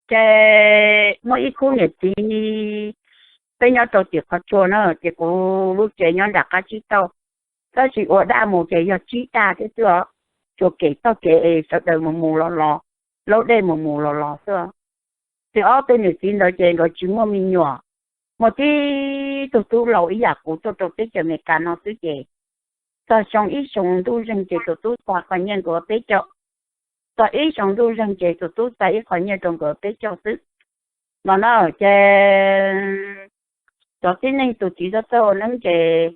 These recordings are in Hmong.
Ces muaj ib khub niam txiv, peb nyob rau tim qhov tsua na, ces kuv lub tsev nyob nram qab tsib taug, tab sis ua daj mus ces yog tsib daj thiab xwb os. Tsua kem txoj kev es sawv daws mus mus los los, laub dej mus mus los los xwb. Ces ob tug niam txiv ntawd ces nkawd tsis muaj me nyuam, muaj tib tug tub laus ib yam kuv tuaj rau teb chaws Amelikas no xwb ces txog xyoo ib xyoo ntuj zeeg ces tus tub xa qhov nyiaj rau peb caug, txog ib xyoo ntuj zeeg ces tus tub xa ib qho nyiaj rau nkawd peb caug xwb no na. Ces cov tib neeg tus txiv txawj txawj ua neeb ces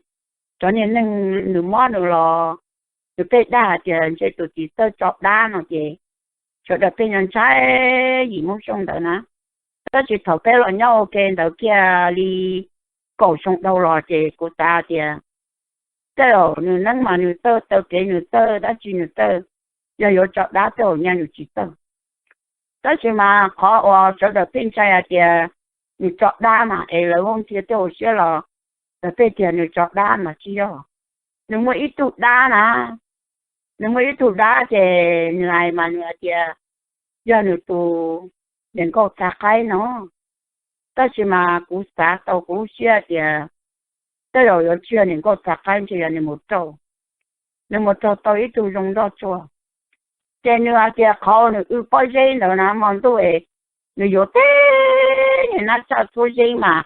cov niag neeg nws mob nws los nws pheej dag tias ntshe tus txiv txawj tso dab no ces sawv daws pheej ntshai yim Hmoob Xyooj ntawd na. Tab sis thaum peb los nyob ua ke ntawd kiag li kaum xyoo dhau los ces kuv xav tias tej zaum nws neeb mas nws txawj taw kev, nws txawj dab tsi nws txawj, yog yuav tso dab tej zaum nyaj nws tsis txawj. Tab sis mas qhov uas sawv daws pheej ntshai hais tias nws tso dab mas es lawv ua ntxhias tej hauv siab los lawv pheej tias nws tso dab mas tsis yog. Nws muaj ib tug dab na, nws muaj ib tug dab ces nws hais mas nws hais tias yog nws tus niam nkauj txav qaib no. Tab sis mas kuv xav tau kuv lub siab tias tej zaum yuav tsis yog niam nkauj txav qaib, ntshe yog nws mus raug, nws mus raug tau ib tug zoo nroj tsuag. Ces nws hais tias qhov nws w pob zeb ntawd na hmo ntuj es nws yuav teb niag nab tshaj txhua zeb mas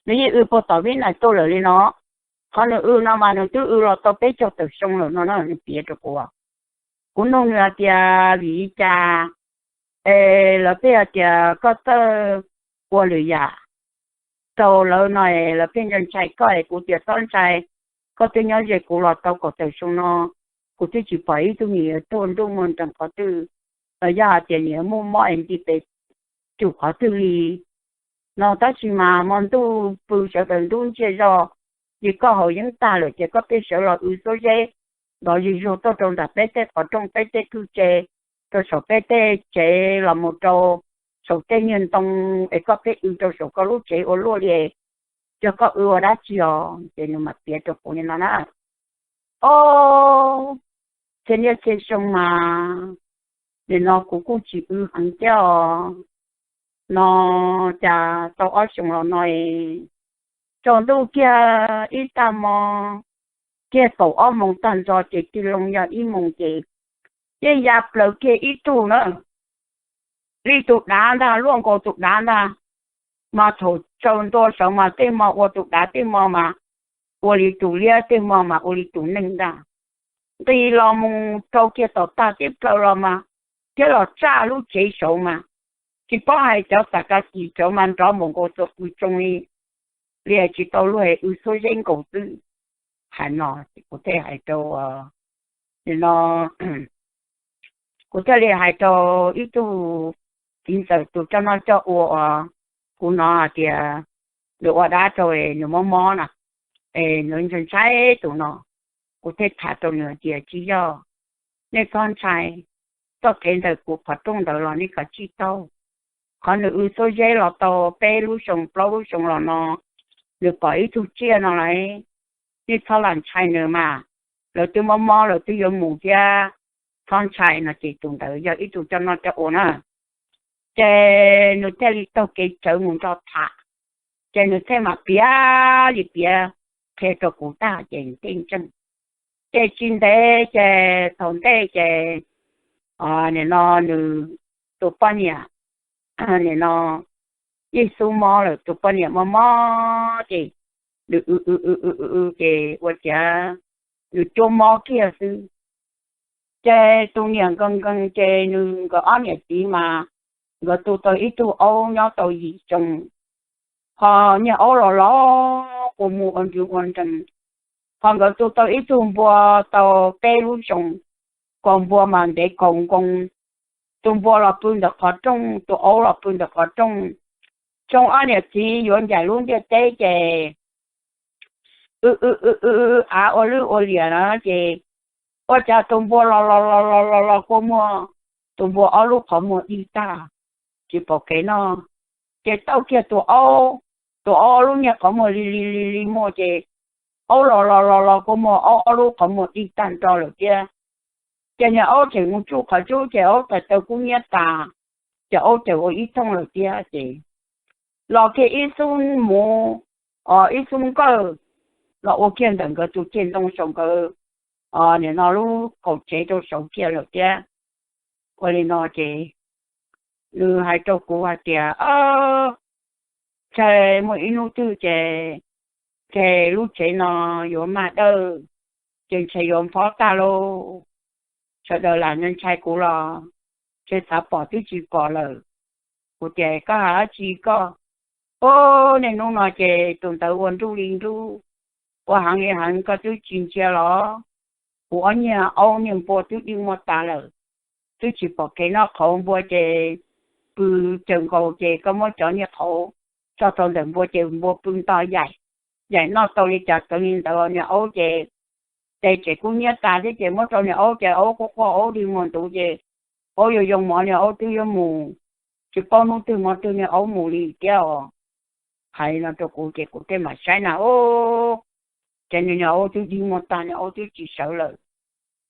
nws yeej w puag tom Vib Nais tuaj lawm li no. Qhov nws w no mas nws twb w los tau peb caug tawm xyoo lawm no na, nws piav rau kuv. Kuv nug nws hais tias vim li cas es lawv pheej hais tias koj txawj ua lwm yam rau lawv no es lawv pheej ntshai ntshai koj es kuv tias txhob ntshai, koj twb nyob ze kuv los tau kaum tawm xyoo no, kuv twb tsis pom ib tug niam tuaj nruj muag nrees qhov twg, los yog hais tias niam muaj mob es nti pes tsum qhov twg li no. Tab sis mas hmo ntuj pw sawv daws ntub ntsiag zog, ces koj haus yeeb tag lawm ces koj pheej sawv los w xuab zeb nrov zig zug tuaj rau nram peb tej qhov rooj, peb tej kwj tse, rau saum peb tej tsev los mus rau saum tej nyuag ntoo es koj pheej w rau saum koj lub tsev ua luaj li. Yog koj w ua dab tsi os? Ces nws mam piav rau kuv li no na. Ob, txhia niaj txhia xyoo mas nim no kuv kuj tsis w heev thiab os. No cas tau ob xyoos los no es tsaus ntuj kiag ib tag hmo, kiag kaum ob moos tag nrho ces tig loo yog ib moos ces yeej ya plaws kiag ib tug na, li tus dav ntag, luaj nkaus tus dav ntag. Mas thaum tsaus ntua sawv mas tej hmo ua tus dav, tej hmo mas ua li tus liab, tej hmo mas ua li tus neeg ntag. Nqis los mus rau kiag tom tag teb plaws los mas thiab los tsaj lub tsev saud mas tsis paub hais cov xav ka kis saud mas nrov npaum nkaus txua pw tsoo li, li tsis tau luag es w xuab zeb nkaus xwb. Hais no kuv thiaj hais rau, no kuv thiaj li hais rau ib tug txiv ntxawm tus coj noj coj ua uas kuv hnov hais tias nws ua dab rau nws mob mob na, es nws ntshai ntshai tus no. Kuv thiaj tham rau nws hais tias tsis yog, nej txhob ntshai, txoj kev ntawm kuv qhov rooj ntawd los nej kav tsij taug. Qhov nws w xuab zeb los tau peb lub xyoo plaub lub xyoo los no, nws pom ib tug tsiaj no lawm, nej txhob lam ntshai nws mas, lawv twb mob mob lawv twb yuav mus thiab, txhob ntshai no. Ces tus ntawd yog ib tug coj noj coj ua na. Ces nws thiaj li taug kev tsawv mus nrog tham, ces nws thiaj mam piav li piav qhia rau kuv tag ces thiaj ntseeg. Ces tsis ntev ces thaum ntej ces nim no nws tus poj niam, nim no yeej xub mob lawm, tus poj niam mob mob ces nws w w w w ces ua cas nws cuab mob kiag xwb. Ces tus niam nkees nkees ces nws nkawd ob niam txiv mas nkawd tu tau ib tug aub nyob tau yim xyoo, ho niag aub los los kua muag ua nrws ua nrees, ho nkawd tu tau ib tug npua tau peb lub xyoo, kaus npua mas ntev kaus nkoos. Tus npua los pw ntawm qhov rooj, tus aub los pw ntawm qhov rooj. Xyoo ob niam txiv yuav ncaim lub ntiaj teb ces w w w w av ua lwj ua liam na ces ua cas tus npua los los los los los los kua muag, tus npua ob lub qhov muag dig tag, tsis pom kev noj. Ces tau kiag tus aub, tus aub ob lub niag qhov muag li li li li muag ces aub los los los los kua muag, aub ob lub qhov muag dig tag nrho lawm thiab. Ces niag aub tseem mus tsuj qhov cub ces aub txhais taw kub hnyiab tas. ces aub ces ua ib thooj lawm thiab ces los kiag ib xub muv, ib xub nkawj los ua kiag ntawm nkawd tus ceg ntoo saum nkawd nim no lub kaum tsev rau saud kiag lawm thiab. Ua li no ces nws hais rau kuv hais tias, Ntshai muaj ib hnub twg ces, ces lub tsev no yuav mag dawj, ces ntshai yuav nphob tag lauj. Sawv daws lam ntshai kuv los, ces xav pom twb tsis pom lawm. Kuv tias, Koj hais dab tsi koj? Ub, niaj hnub no ces tus ntawd ua nruj li nruj, ua heev li heev, koj twb tsis ntsia los? Kuv ob niag aub niag npua twb dig muag tas lawm, twb tsis pom kev noj qhauv. Npua ces pw cawm nkaus ces koj muab cov niag qhauv tso rau ntawm npua ces npua pw nto yaim, yaim noj tau li cas txawv li ntawd. Niag aub ces, ces tsev kub nyiab tas thiab ces muab rau niag aub ces aub quaj quaj aub dig muag ntuv ces aub yuav yoo mov, niag aub twb yuav mus, tsis paub hnub twg hmo twg niag aub mus li thiab os. Hais li no rau kuv ces kuv thiaj mam saib na, ub, ces niag aub twb dig muag tag, niag aub twb tsis sawv lawm.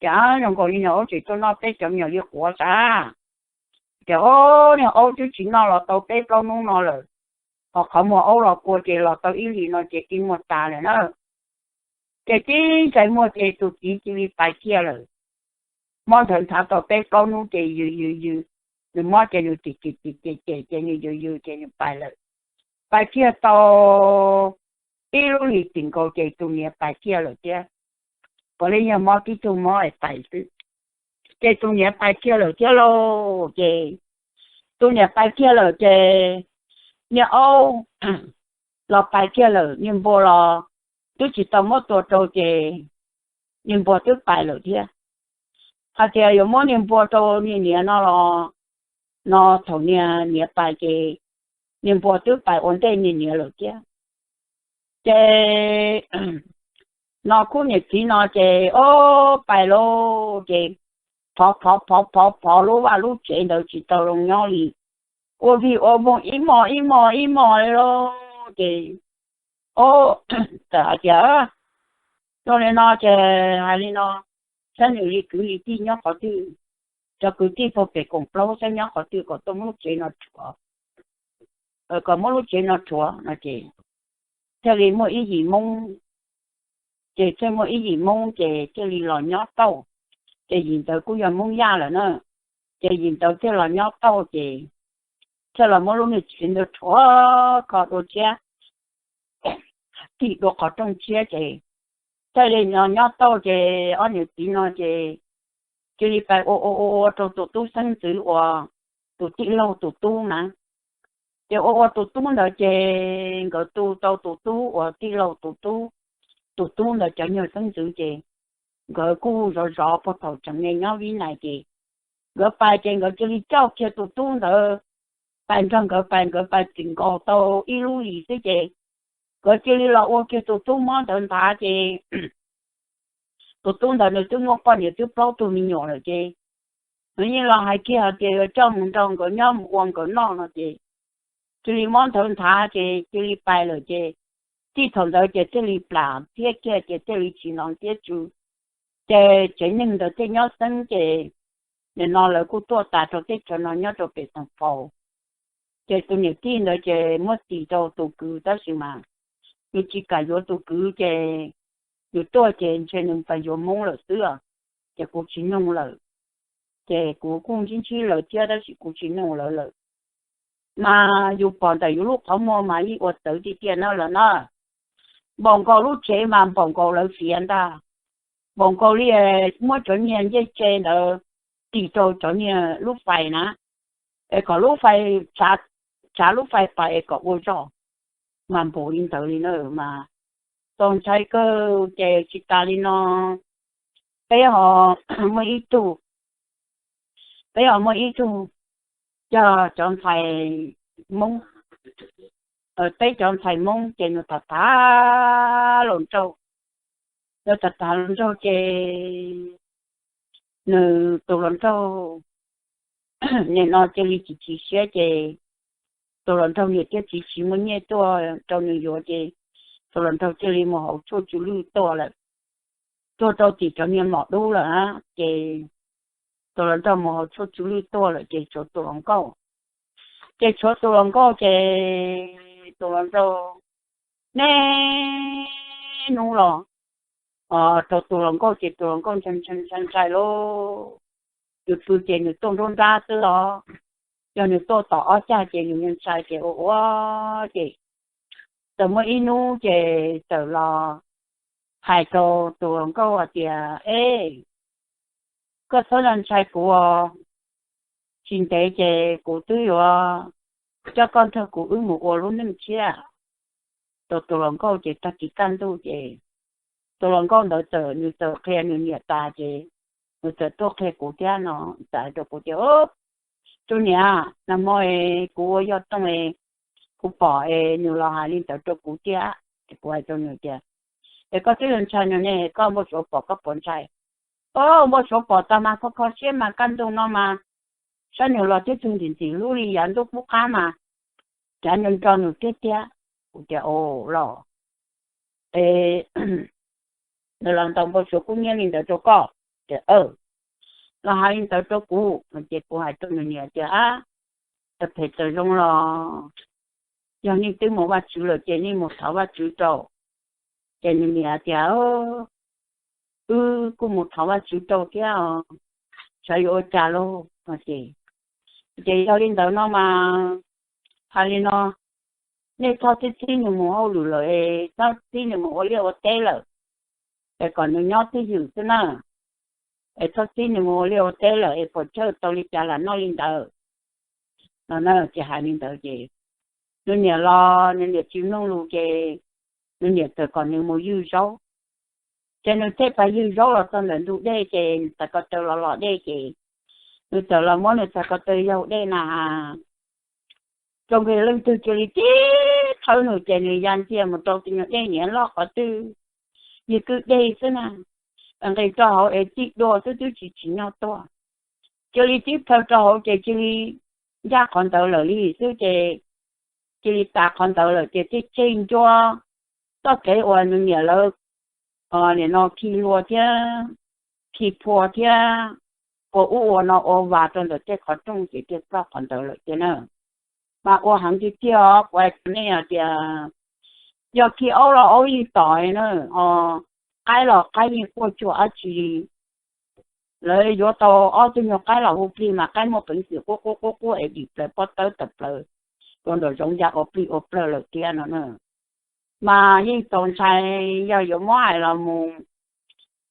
Ces zoo nkaus li niag aub tseem tuaj noj peb cov me nyuam li quav sav. Ces ub, niag aub twb tsis noj los tau peb plaub hnub no lawm, ho qhov muag aub los kua ces los tau ib hlis no ces dig muag tas lawm na. Ces tib ntsais muag ces tus txiv cia li pais kiag lawm. Mob nthawv nthav tau peb plaub hnub ces yws yws yws, nws mob ces nws tim tim tim ces ces nws yws yws ces nws pais lawm. Pais kiag tau ib lub hlis tim nkaus ces tus niam pais kiag lawm thiab. Puav leej yog mob tib tug mob es pais xwb. Ces tus niam pais kiag lawm thiab lauj. Ces tus niam pais kiag lawm ces niag aub los pais kiag lawm, niag npua los twb tsis tau muab tua rau ces niag npua twb pais lawm thiab. Hais tias yuav muab niag npua rau niag niam no los, no thaum niag niam pais ces niag npua twb pais ua ntej niag niam lawm thiab. Ces no khub niam txiv no ces ob pais lauj ces phov phov phov phov phov lub vaj lub tsev ntawd tsis tau zoo nyob li, ua vig ua voog ib hmos ib hmos ib hmos li lauj. Ces ob txawm hais tias, Zoo li no ces hais li no, saib nws li kwv li tij nyob qhov twg, cov kwv tij puag pem koom plaub saib nyob qhov twg kom tuaj muab lub tsev no rhuav, kom muab lub tsev no rhuav no ces thiaj li muaj ib yim Hmoob, ces thiaj muaj ib yim Hmoob ces thiaj li los nyob tauj. Ces yim ntawd kuj yog Hmoob Yaj lawm na. Ces yim ntawd thiaj los nyob tauj ces thiaj los muab lub niag tsev ntawd rhuav kho dua tshiab, tim dua qhov rooj tshiab ces thiaj li no nyob tauj ces ob niam txiv no ces cia li pais ua ua ua ua rau tus tub xeeb ntxwv uas tus tij laug tus tub na. Ces ua ua tus tub ntawd ces nkawd tu tau tus tub uas tij laug tus tub, tus tub ntawd cov nyuag xeeb ntxwv ces nkawd kuj zov zov puag thaum tseem me nyob Vib Nais ces nkawd pais ces nkawd cia li coj kiag tus tub ntawd pais nrog nkawd pais, nkawd pais txwm nkaus tau ib lub hlis xwb ces nkawd cia li los ua kiag tus tub mob ntawd nthav ces tus tub ntawd nws twb muaj poj niam twb plaub tug me nyuam lawm ces nws yeej los hais kiag hais tias yuav coj mus nrog nkawd nyob mus ua nkawd noj no ces cia li mob ntawd nthav ces cia li pais lawm ces txij thaum ntawd ces thiaj li plam thiab kiag ces thiaj li tsis hnov thiab tsu. Ces tsev neeg ntawd thiaj nyob xeeb ces nim no lawv kuj tuaj tas rau teb chaws no nyob rau pem Toom Faus. Ces tus niam tij ntawd ces muab tis rau tus kwv tab sis mas nws tsis kam yuav tus kwv ces nws tuaj ces ntshe nws pais yuav Hmoob lawm xwb os. Ces kuv tsis noog lawm, ces kuv kuj ntsib ntsib lawv thiab tab sis kuv tsis noog lawv lawm. Mas yus pom ntawm yus lub qhov muag mas yeej ua txawv tiag tiag na lawm na. Npaum nkaus lub tsev mas npaum nkaus lawv fiav ntag, npaum nkaus li muab cov niag ncej tse ntawd tis rau cov niag lub fais na, es kom lub fais, tsav lub fais pais es kom ua zog, mas npaum li ntawd li na mas txaus ntshai kawg. Ces tsis tas li no, peb ho muaj ib tug, peb ho muaj ib tug cov, cov ntxhais Hmoob, peb cov ntxhais Hmoob ces nws tham tham hluas nraug, nws tham tham hluas nraug ces nws tus hluas nraug nim no cia li chim chim siab ces tus hluas nraug niam thiab txiv tsis muaj nyiaj tuaj rau nws yuav ces tus hluas nraug cia li mus haus tshuaj tsw lwj tuaj lawm, tuaj rau tim cov niag mom dub lawm ces tus hluas nraug mus haus tshuaj tsw lwj tuaj lawm ces tshuav tus hluas nkauj, Ces tshuav tus hluas nkauj ces tus hluas nraug niaj hnub los rau tus hluas nkauj ces tus hluas nkauj ntshai ntshai ntshai lauj. Yus pw ces nws tuaj nruab nrab xwb os, yog nws tuaj tom ob cag ces nws ntshai ces ua ua ces txawm muaj ib hnub ces txawm los hais rau tus hluas nkauj hais tias, Ej, koj txhob ntshai kuv os, tsis ntev ces kuv twb yuav coj koj nrog kuv wb mus ua lub neej tshiab. Tus, tus hluas nkauj ces tag kis kaj ntug ces tus hluas nkauj ntawd txawm, nws txawm qhia nws niam tas ces nws txawm tuaj qhia kuv thiab no, txawm hais rau kuv tias, Tus niam, nag hmo kuv ua yog tooj es kuv pom es nws los hais li ntawd rau kuv thiab. Ces kuv hais rau nws tias, Es koj twb ntshai nws ne, koj npau suav pom koj puas ntshai? Npau suav pom tas mas kho kho siab mas kaj ntug no mas saib nws los twb txog ntxim ntxim hlub li yav ntuj qub qab mas cav nco nco nws tiag tiag. Kuv tias, Ua los es nws los ntaus npau suav kub hnyiab li ntawd rau koj? Tias, Los hais li ntawd rau kuv. Ces kuv hais rau nws niam tias, Txawm phem txawm zoo los yog nej twb mus Vajtswv lawm ces nej mus thov Vajtswv rau. Ces nws niam tias, Wb kuj mus thov Vajtswv rau thiab, xyov yuav ua cas lauj. Ces, ces yog li ntawd no mas hais li no, nej txhob txib txib nws mus hauj lwm lawm es txhob txib nws mus ua liaj ua teb lawm, es kom nws nyob twj ywm xwb na. Es txhob txib nws mus ua liaj ua teb lawm es puas tsawg tau li cas lam noj li ntawd no na. Ces hais li ntawd ces nws niam los nws niam tsis mloog lus ces nws niam txawm kom nws mus ywg zaub. Ces nws thiaj pas ywg zaub los txog ntawm ntug dej ces nws txhais ko taw los los dej ces nws txawm los muab nws txhais ko taw yaug dej na rau nqis leej twg cia li tib thawb nws ces nws ya ntxiag mus rau tus nyuag dej niam loj qhov twg, yig kwj deg xwb na, nqis rau hauv es tib dua xwb twb tsis tsim nyog tuaj. Cia li tib plhaw rau hauv ces cia li ncaj qhov ntawd lawm li xwb ces cia li tas qhov ntawd lawm ces thiaj tseg ncua txoj kev uas nws niam lawv nim no khi hlua thiab khi phua thiab ua ub ua no ua vas rau ntawm tej qhov rooj ces thiaj ploj qhov ntawd lawm thiab na. Mas ua heev tiag tiag os, kuv hais rau nej hais tias yog khi aub los aub yeej tom na, qaib los qaib yeej quaj cuag dab tsi li. Lawv yuav tau ob tug nyuag qaib los hu plig mas qaib muaj peev xwm quaj quaj quaj quaj es dim plaws pob tawb tawm plaws rau nraum zoov ya ua plig ua plawg lawm thiab no na. Mas yeej txaus ntshai, yog yuav muab hais los mus,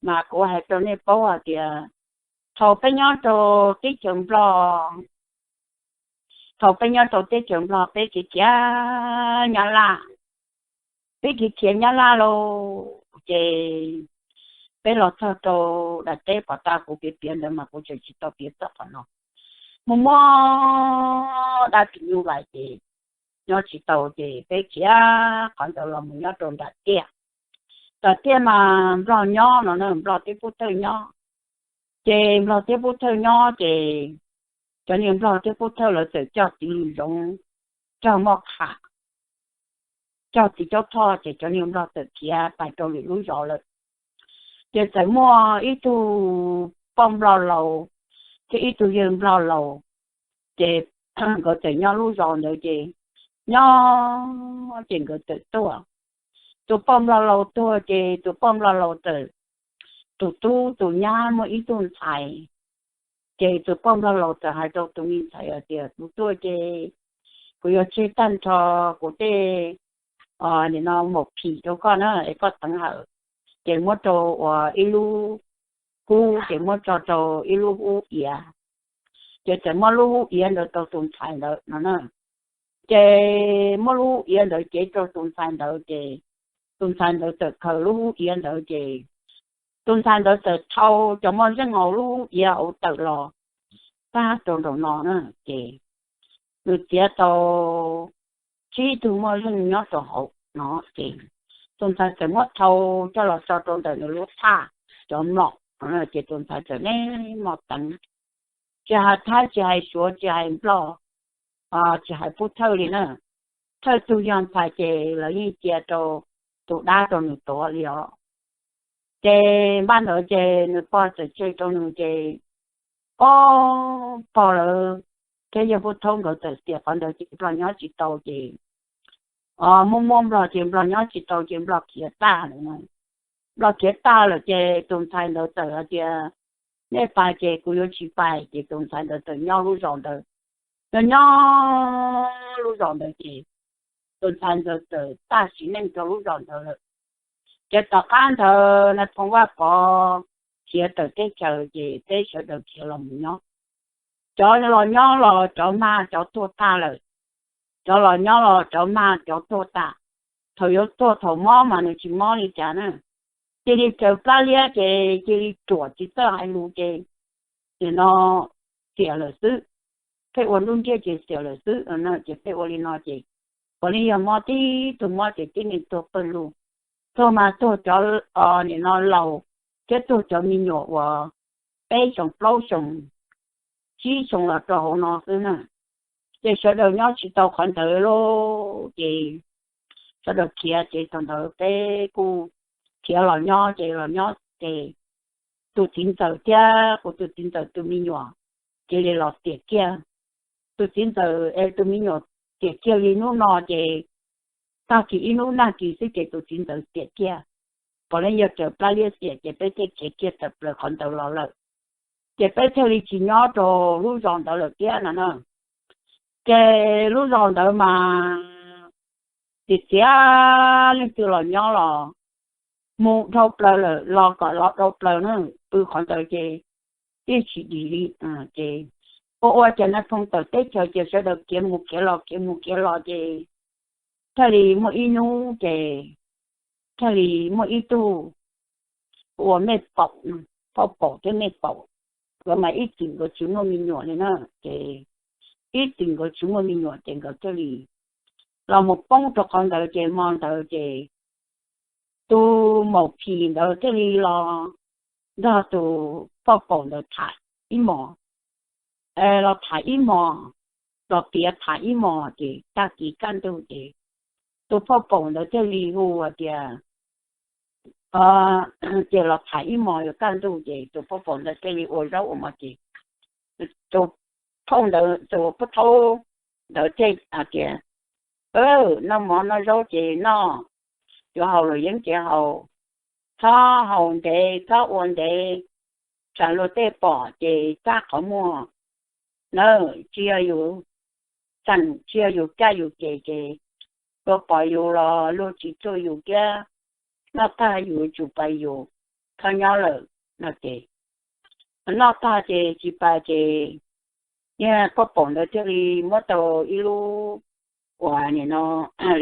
mas kuv hais rau nej paub hais tias thaum peb nyob rau teb chaws Nplog, thaum peb nyob rau teb chaws Nplog peb khiav khiav Nyab Laj, peb khiav khiav Nyab Laj lauj ces peb los txog rau daim teb pom tau kuv piav piav ntawd mas kuv tseem tsis tau piav txog qhov no. Mus muab dab tsi nyuj vais ces nyob tsis tau ces peb khiav qhov ntawd los mus nyob rau nram tiaj. Nram tiaj mas Nplog nyob no na, Nplog thiab Pub Thawj nyob. Ces Nplog thiab Pub Thawj nyob ces cov niag Nplog thiab Pub Thawj lawv txawm coj txiv lws zoov, cog moj qham, cog txiv caub thoj ces cov niag Nplog txawm khiav pais rau lwm lub zos lawm. Ces txawm muaj ib tug poj Nplog laus thiab ib tug yawg Nplog laus, ces nkawd txawm nyob lub zos ntawd ces nyob ces nkawd txawm tuaj. Tus poj Nplog laus tuag ces tus poj Nplog laus txawm, tus tub tus nyab muaj ib tug ntxhais. Ces tus poj Nplog laus txawm hais rau tus me ntxhais hais tias, Kuv tuaj ces kuv yuav tseg tag nrho kuv tej, nim no maum phim rau koj na es koj teev hawm. Ces muab rau ua ib lub hub ces muab tso rau ib lub hub iav. Ces txawm muab lub hub iav ntawd rau tus ntxhais ntawd no na. Ces muab lub hub iav ntawd cev rau tus ntxhais ntawd ces tus ntxhais ntawd txawm khaws lub hub iav ntawd ces tus ntxhais ntawd txawm thau cov moj zeej hauv lub hub iav hauv tawm los tag rau nraum no na. Ces nws txiav tau tsib tug moj zeej nyob rau hauv no ces tus ntxhais txawm muab thau coj los tso rau ntawm nws lub thaj cov mlom no ces tus ntxhais txawm neb mos teev, tsis hais Thaib tsis hais Suav tsis hais Nplog, tsis hais Pub Thawj li na. Thawj tug yog ntxhais ces lawv yeej cia rau tus dab rau nws tuav li os. Ces npaj ntawd ces nws pog txawm tseg rau nws ces, ob pog lawv thiab yawg Pub Thaub nkawd tawm xiam qhov ntawd ces Nplog nyob tsis tau ces, o, muaj muaj Nplog ces Nplog nyob tsis tau ces Nplog khiav tag lawm. Nplog khiav tag lawm ces tus ntxhais ntawd txawm hais tias, nej pais ces kuv yuav tsis pais. Ces tus ntxhais ntawd txawm nyob lub zos ntawd, nyob nyob lub zos ntawd ces tus ntxhais ntawd txawm tag sim neej rau lub zos ntawd lawm. Ces tom qab ntawd Nais Phoo Vaj Pov khiav tawm teb chaws ces peb sawv daws khiav los mus nyob. Cov los nyob los cov mag cov tuag tag lawm, cov los nyob los cov mag cov tuag tag. Thaum yuav tuag thaum mob mas nws tsis mob li cas na. Cia li raws plab liab ces cia li ruam tsis txawj hais lus ces, ces no xiam lawm xwb. Pheej ua nruj nriaj ces xiam lawm xwb. Ces pheej ua li no ces, puav leej yog mob tib tug mob ces tib neeg tuag pawg lug, tuag mas tuag cov, nim no laus, thiab tuag cov me nyuam uas peb xyoo plaub xyoo tsib xyoo los rau hauv no xwb na. Ces sawv daws nyob tsis tau qhov ntawd lawm ces sawv daws khiav ces thaum ntawd peb kuj khiav los nyob ces los nyob ces tus txiv ntxawm thiab kuv tus txiv ntxawm tus me nyuam cia li los tiam kiag. Tus txiv ntxawm es tus me nyuam tiam kiag li hnub no ces tag kis ib hnub nag kis xwb ces tus txiv ntxawm tiam kiag. Puav leej yog raws plab liab xiam ces peb thiaj khiav kiag tawm plaws qhov ntawd los lawm. Ces peb thiaj li tsis nyob rau lub zos ntawd lawm thiab no na. Ces lub zos ntawd mas txiv txiav leej twg los nyob los mus dhau plaws lawm los kom los dhau plaws na. Pw qhov ntawd ces tib tsis dim li. Ces ua ua ces Nais Phoo tawm teb chaws ces sawv daws khiav mus khiav los khiav mus khiav los ces thiaj li muaj ib hnub ces thiaj li muaj ib tug ua mej paum, phauj paum thiab mej paum, nkawd mas ib txwm nkawd tsis muaj me nyuam li na. Ces ib txwm nkawd tsis muaj me nyuam ces nkawd thiaj li los mus poob rau qhov ntawd ces hmo ntawd ces tus maum phim ntawd thiaj li los nrog tus phauj paum ntawd tham ib hmos, los tham ib hmos, los piav tham ib hmos ces tag kis kaj ntug ces tus phauj paum ntawd thiaj li hu tias, ces los tham ib hmos yuav kaj ntug ces tus phauj paum ntawd thiaj li ua zaub ua mov ces tus phauj ntawd, tus pub thaub ntawd thiaj hais tias, noj mov noj zaub ces noj, yuav haus luam yeeb ces haus, txhob haus ntev txhob ua ntev, tsam luag tej pom ces txaj qhov muag na, tsis yog yus txeem, tsis yog yus caj yus ces ces luag pom yus los luag tsis txuag yus thiab, noj tag yus tsum pais yus, txhob nyob lawm no ces noj tag ces tsis pais ces niag phauj paum ntawd thiaj li muab tau ib lub uas nim no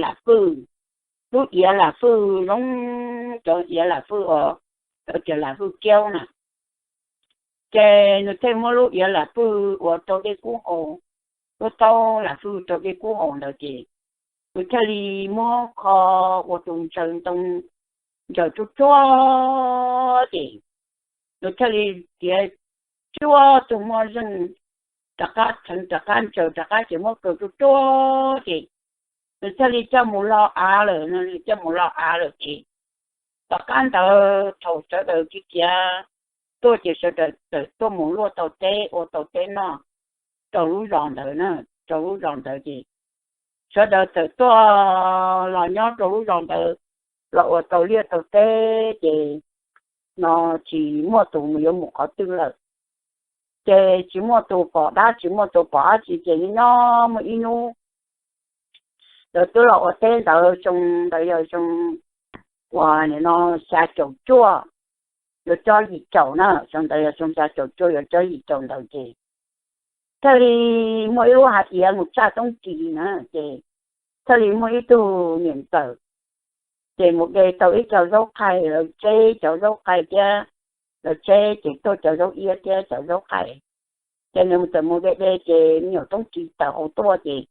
lam fwj, lub iav lam fwj zoo, cov iav lam fwj uas lawv tias lam fwj kiaub na. Ces nws thiaj muab lub iav lam fwj uas rau dej kub haus, lub taub lam fwj rau dej kub haus ntawd ces nws thiaj li muab kho ua tus ntsaws ntoo ntsaws tsuag tsuag ces nws thiaj li tiav cuaj tug muaj zeej rov qab theev rov qab ntsaws rov qab ces muab kaw tsuag tsuag ces nws thiaj li coj mus lo av lawm, coj mus lo av lawm ces tom qab ntawd thaum sawv daws khiav khiav tuaj ces sawv daws txawm tuaj mus luaj tau teb ua tau teb noj rau lub zos ntawd na, rau lub zos ntawd ces sawv daws txawm tuaj los nyob rau lub zos ntawd los ua tau liaj tau teb ces no tsis muaj tus mus yuav mus qhov twg lawm. Ces tsis muaj tus pom dab tsis muaj tus pom dab tsi ces nyob muaj ib hnub lawv twb los ua teb ntawd xyoo ntawd yog xyoo uas nim no xya caum cuaj yuav cob yim caum na, xyoo ntawd yog xyoo xya caum cuaj yuav cob yim caum ntawd ces thiaj li muaj ib lub hav iav mus tshaj toob ris na ces thiaj li muaj ib tug niam ntxawm ces mus de tau ib co zaub qhaib, lawv tseb cov zaub qhaib thiab, lawv tseb ces tuaj cov zaub iab thiab cov zaub qhaib. Ces nws txawm mus de de ces me nyuam toob ris tawm hauv tuaj ces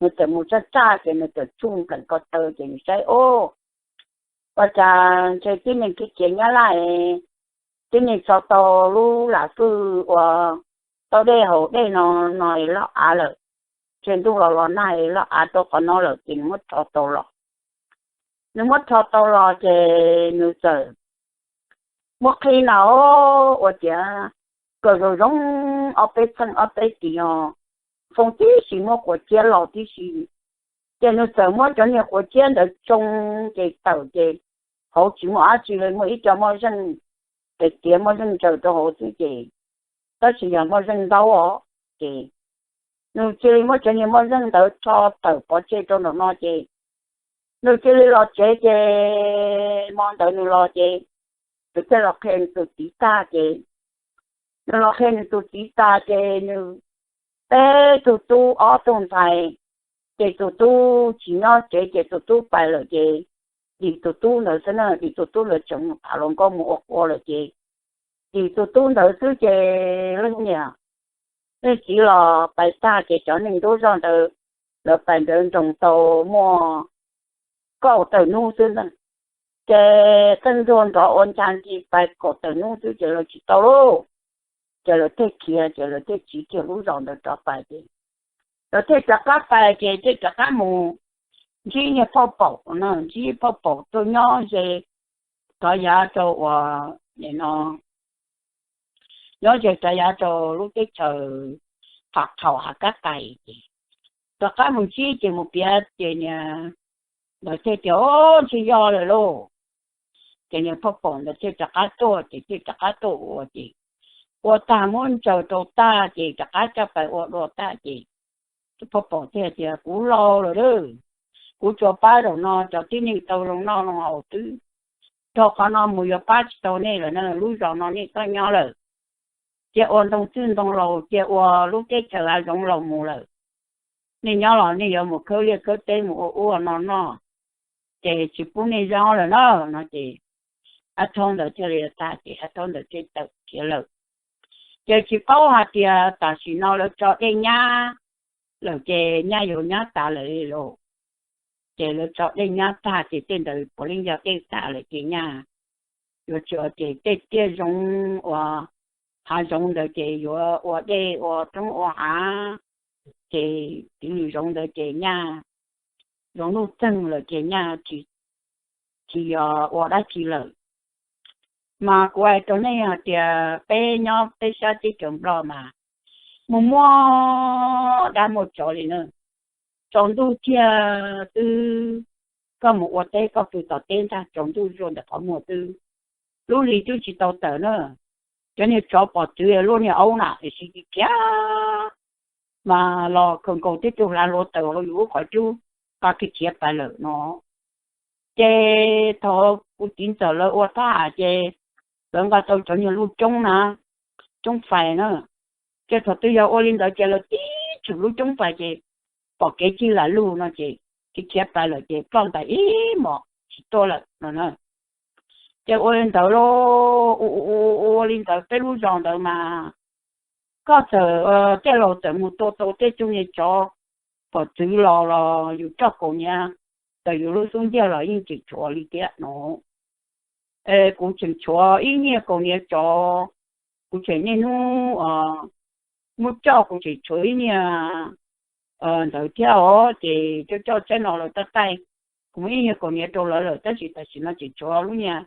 nws txawm mus txaj txaj ces nws txawm tsuj npleem ko taw ces nws saib, o, ua cas ntshe tib neeg khiav khiav nyab laj, tib neeg tso tau lub lam fwj uas tau dej haus dej no no loj av lawm, ntshe ntuj los los nag loj av rau qhov no lawm ces nws muab rho tau los. Nws muab rho tau los ces nws txawm muab qhib na, ua tias kaw zoo zoo ob peb txheej ob peb tis os, foo tib si, muab quav ciab los tib si. Ces nws txawm muab cov niag quav ciab ntawd tsoo ces tawm ces hauv tsis muaj dab tsi li, muaj ib co moj zeej, ces tiav moj zeej ntsaws rau hauv xwb ces, tab sis yog moj zeej ntaub os. Ces nws cia li muab cov niag moj zeej ntawd tso tawm pov tseg rau nraum no ces nws cia li los tsev ces hmo ntawd nws los ces nws thiaj los qhia nws tus txiv tag ces, nws los qhia nws tus txiv tag ces nws, peb tug tub ob tug ntxhais, ces tus tub tsis nyob tsev ces tus tub pais lawm ces dim tus tub ntawd xwb na, dim tus tub ntawd tseem mus tham hluas nkauj mus ua qua lawm ces dim tus tub ntawd xwb ces leej niam leej txiv los pais tag ces cov neeg ntub zog ntawd, lawv pais ntawd nroos tau muaj kaum tawm hnub xwb ntag. Ces tej ntuag nrov ua ncha nti pais kaum tawm hnub xwb ces lawv tsis tau lauj. Ces lawv thiaj khiav ces lawv thiaj tsiv kiag lub zos ntawd rov pais ces, lawv thiaj rov qab pais ces thiaj rov qab mus ntsib niag phauj paum no, ntsib phauj paum tuaj nyob ze rov yav rau uas, no, nyob ze rov yav rau lub teb chaws Phav Qhaum Hav Kab Qais ces rov qab mus ntsib ces mus piav ces niag ntawd thiaj tias, Au, ntshe yog lawm lauj. Ces niag phauj paum ntawd thiaj rov qab tuaj ces thiaj rov qab tuaj ua ces ua tag muab ntsaws rau tag ces rov qab coj pais ua dua tag ces tus phauj paum thiaj tias, Kuv laus lawm lauj, kuv tsuas pab zaum no cov tib neeg tau zoo noj zoo haus xwb, dhau qhov no mus yuav pab tsis tau nej lawm na, lub zos no nej txhob nyob lawm. Cia ua ntoo txwj ntoo laus, cia ua lub teb chaws hav zoov laus mus lawm. Nej nyob los nej yuav mus khawb liaj khawb teb mus ua ub ua no noj, ces tsis pub nej nyob lawm na. No ces Ab Thaub ntawd thiaj li tag ces Ab Thaub ntawd thiaj tawm khiav lawm. Ces tsis paub hais tias tam sim no lawv tso dej nyab lawm ces nyaj yuav nyab tas lawm li lauj. Ces lawv tso dej nyab tag ces tej ntawd puav leej yog dej tas lawm ces nyaj yuav tsis ua ces tej tiaj zoov uas hav zoov ntawd ces yuav ua dej ua roob ua hav, ces tiv lwm zoov ntawd ces nyaj zoov nuj txeeg lawm ces nyaj tsis yog ua dab tsi lawm. Mas kuv hais rau nej hais tias peb nyob peb sab teb chaws Nplog mas mus muaj dab muaj tsov li na. Tsaus ntuj kiag twb, koj mus ua teb koj pw tom teb ntag, tsaus ntuj zuag ntawm qhov muag twb, lub hli twb tsis tau tawm na, cov niag tsov pom txwv luaj niag aub na es sis khiav mas los khaws nkaus tib tug hlav hluav taws hauv yus lub qhov cub, qa khiav khiav pais lawm no. Ces thaum kuv txiv ntxawm lawv ua thab ham ces lawv nqa tau cov niag lub coob na, coob fais na, ces thaum twg yog ua li ntawd ces lawv tib tshwm lub coob fais ces pom kev cig lam lug no ces khiav khiav pais lawm ces ploj ntais ib hmos tsis tuaj lawm no na. Ces ua li ntawd lauj, ua li ntawd peb lub zos ntawd mas koj txawm, tej laus txawm mus tua tau tej tug niag tsov pom txwv los los yus coj kaus hniav tawm yus lub xub ntiag los yeej tseem tshuav li thiab no. Kuv tseem tshuav ib niag kaus hniav tsov, kuv tseem niaj hnub muab coj, kuv tseem tshuav ib niag ntawd thiab os. Ces coj coj tsaib no lawv tab taij, kuv muab ib niag kaus hniav rau lawv lawm tab sis tam sim no tseem tshuav lub niag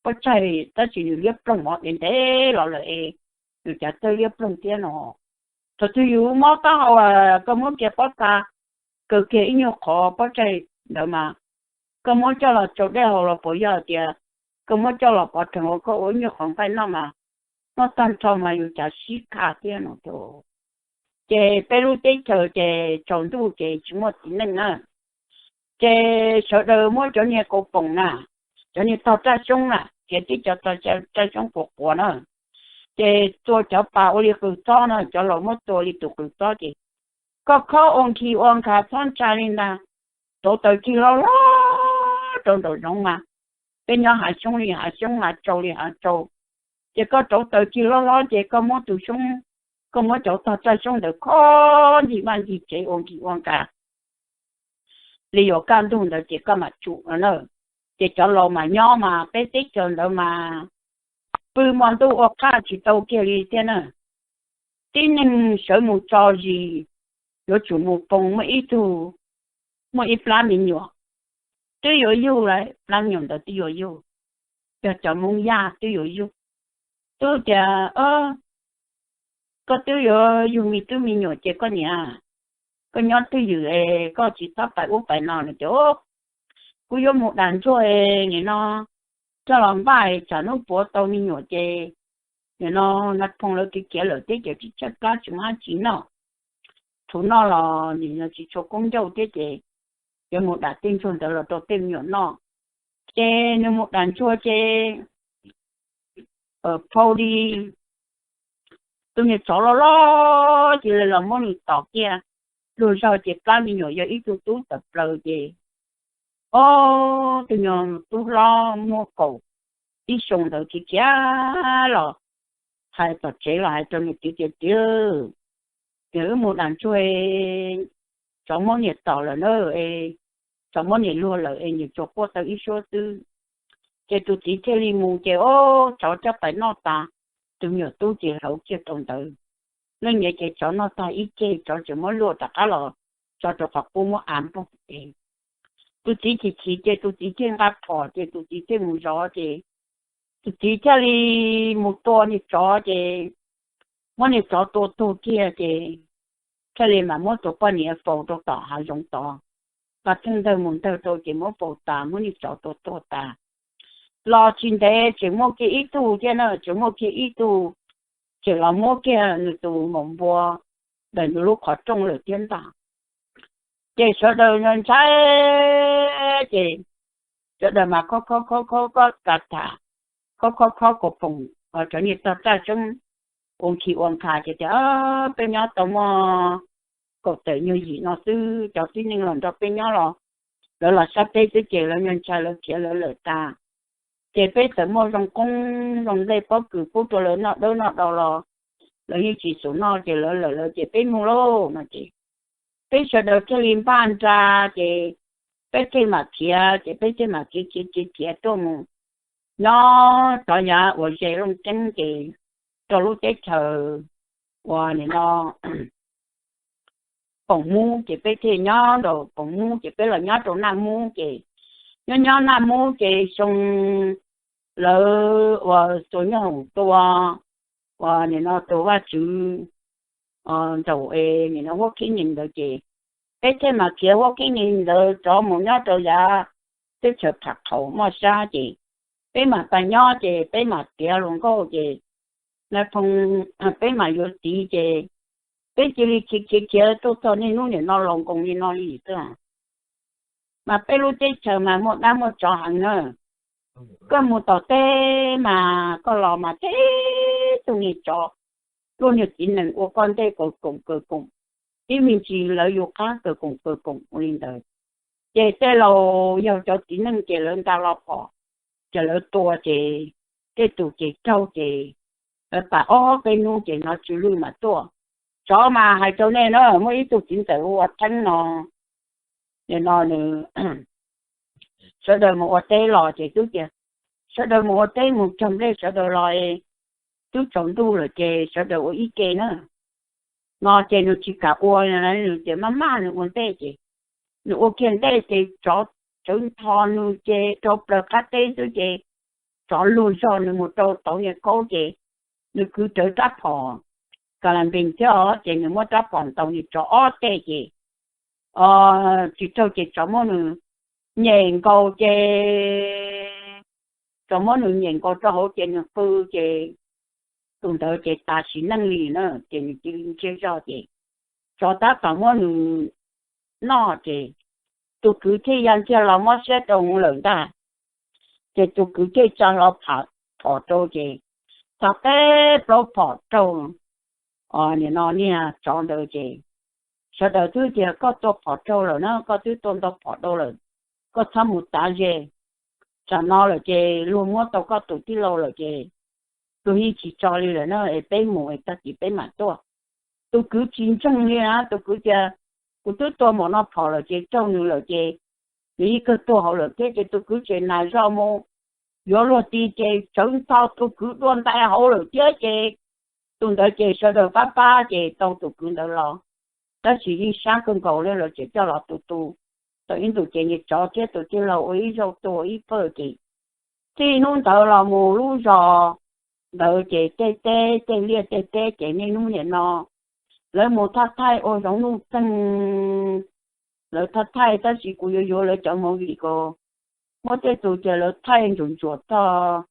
pob tsaig tab sis nws liab ploog mov ntev ntev los lawm es nws cav txawj liab ploog thiab no. Thaum twg yus mob taub hau, koj muab kiag pob txha kaw kiag ib nyuag qhov pob tsaig ntawd mas, koj muab coj los tsau dej haus los puas yog tias koj muab coj los pov rhees ua koj ua ib nyuag qhov nqaij noj mas, noj tag nrho mas yus cav sib kha thiab no. Ces peb lub teb chaws ces tsaus ntuj ces tsis muaj txiv neej na. Ces sawv daws muab cov niag kaus poom na, cov niag tog raj xyoob na, txiav tib cov tog raj xyoob quav quav na, ces tua cov pas ua li qws txob na, cov laus muab tua li tus qws txob ces koj khob ua nkhi ua nkha txhob ntshai li ntag. Rauv taws cig loj loj rau nraum zoov mas, peb nyob hav xyoob li hav xyoob, hav tsau li hav tsau, ces koj rauv taws cig loj loj ces koj muab tus xyoob, koj muab cov tog raj xyoob ntawd khob ncig vaj ncig tsev ua nkhi ua nkha li yuav kaj ntug ntawd ces koj mam tsum no na. Ces cov laus mas nyob mas peb teb chaws ntawd mas pw hmo ntuj ua qhaj tsis tau kiag li thiab na. Tib neeg sawv mus tso zis, yuav tsum mus poo muaj ib tug, muaj ib plab me nyuam, twb yuav yug lawm, plab me nyuam ntawd twb yuav yug, yog cov Hmoob Yaj twb yuav yug. Twb tias koj twb yuav yug me tub me nyuam ces koj niam, koj nyob twj ywm es koj tsis txhob pais ub pais no no ces, kuv yuav mus dam ntsuag nim no coj los npaj tsam hnub puav tau me nyuam ces nim no na phoo lawv kev kiav lawm thiab ces tsis tshaib plab tsis muaj dab tsi noj, tsuas noj los nim no tsis tshua koob ncauj thiab ces yuav mus dam tej ntsuag ntawd los rau tej me nyuam noj. Ces nws mus dam ntsuag ces phau li tus niag tsov loj loj cia li los muab nws tom kiag, luag zog ces plab me nyuam yog ib tug tub tawm plaws ces, ob tug nyuag tub hlob muaj kaum ib xyoo ntawd khiav khiav los hais tom tsev los hais rau niam txiv tias, Txiv, wb mus dam ntsuag, tsov muab niam tom lawm na, tsov muab niam luag lawm es niam tsuas quaj tau ib suab xwb. Ces tus txiv thiaj li mus ces ob tsov coj pais noj tas, tus me nyuam tub ces hauv kiag rau ntawd. Leej niam ces tsov noj tag ib ceg tsov tseem muab luaj rov qab los tso rau qhov qub muab av npog ces tus txiv chim chim ces tus txiv thiaj nqa phom ces tus txiv thiaj mus zov ces tus txiv thiaj li mus tua niag tsov ces muab niag tsov tua tuag kiag ces thiaj li mam muab tus poj niam faus rau tom hav zoov tod. Pab theej ntawg mus ntawg rau ces muab faus tas muab niag tsov tua tuag tas. Los tsis ntev tseem muaj kiag ib tug thiab na, tseem muaj kiag ib tug, tseem los muab kiag nws tus maum npua ntawm nws lub qhov rooj lawm thiab ntag. Ces sawv daws ntshai ces sawv daws mas khob khob khob khob ka tham, khob khob khob kaus phoom, cov niag tog raj tseeb ua nkhis ua nkha ces tias, Peb nyob tau muaj kaum tawm nyuag yim no xwb, cov tib neeg los nrog peb nyob los lawv los sab teb xwb ces lawv ntshai lawv khiav lawv lawm tas. Ces peb txawm muaj zoo qoob zoo nplej pob kws pub rau lawv noj dawb noj do los lawv yeej tsis xum noj ces lawv lawm lawv ces peb mus lauj no ces peb sawv daws thiaj li npaj nra ces peb thiaj mam khiav ces peb thiaj mam khiav khiav khiav khiav tuaj mus nyob rov yav uas ze Looj Ceeb ces rau lub teb chaws uas nim no Poom Mub ces peb thiaj nyob rau Poom Mub ces peb los nyob rau Naj Mub ces nyob nyob Naj Mub ces xyoo lawv uas tus nyuj hoom tua uas nim no tus vaj tswv ntaus es nim no huab kheeb nyees ntawd ces peb thiaj mam khiav huab kheeb nyees ntawd rov mus nyob rau yav teb chaws Pham Qhaum Moj Sab ces peb mam pais nyob ces peb mam tiav hluas nkauj ces na phoo peb mam yuav txiv ces peb cia li khiav khiav khiav tuaj txog niaj hnub nim no laus nkoos li no li xwb. Mas peb lub teb chaws mas muaj dab muaj tsov heev na. Koj mus tom teb mas koj los mas teb tug niag tsov, luag niag txiv nees ua koj ntej kaws koom kaws koom, ib me ntsis lawv yus qab kaws koom kaws koom ua li ntawd. Ces tej laus yog cov txiv neej ces lawv nta los phom, ces lawv tua ces tej tus ces raug ces lawv pam ob peb hnub ces hnov tsw lwj mas tuaj. Tsov mas hais rau nej na, muaj ib tug txiv ntxawm hu ua Theeb no, nim no nws sawv daws mus ua teb los ces twb tias sawv daws mus ua teb mus cog nplej sawv daws los twb tsaus ntuj lawm ces sawv daws ua ib ke na no ces nws tsis kam ua, nws tias maj maj nws ua ntej ces nws ua kiag ntej ces tsov tsawv ntho nws ces rau plaws qab teb xwb ces tsov luag zog nws mus rau tauv niag kaub ces nws kwv rawv rab phom ka la npees thiab os ces nws muab rab phom ntaus nws tsov ob teg ces tsis raug ces tsov muab nws nyem nkaus ces tsov muab nws nyem nkaus rau hauv ces nws qw ces tus ntawd ces tas sim neej li na ces nws cia li ntsiag zog ces tsov tab tom muab nws noj ces tus kwv thiaj ya ntsiag los mob siab rau hauv lawm ntag. Ces tus kwv thiaj tsa hlo phom rau ces tsa peb plaub phom raug nim no niag tsov ntawd ces sawv daws twb tias koj tua phom raug lawm na, koj twb tua ntau phom rau lawm, koj txhob mus tav ze. Tsam no lawm ces luag muab tau koj tus tij laug lawm ces luag yeej tsis tso li lawm na, es peb mus es tag kis peb mam tuaj. Tus kwv tsis ntseeg li na, tus kwv tias kuv twb tua npaum no phom lawm ces raug nws lawm ces nws yeej kawg tuag hauv lawm thiab ces tus kwv tseem nas zog mus yuav luag ti ces tsawv ntho tus kwv dua ntais hauv lawm thiab ces tus ntawd ces sawv daws pab pab ces tau tus kwv ntawd los. Tab sis yeej sab kawg nkaus li lawv tseem coj los tu tu tau ib ntus ces niag tsov thiab tus tij laug ua ib zaug tuag ib pawg ces txij hnub ntawd los mus lub zos ntawd ces tej teb tej liaj tej teb ces niaj hnub nim no lawv mus thaj thaij ua Zoov Nuj Theej. Lawv thaj thaij tab sis kuv yuav yuav lawv cov movie ko, muab tej tus ces lawv thaij ntsuam ntsuam txog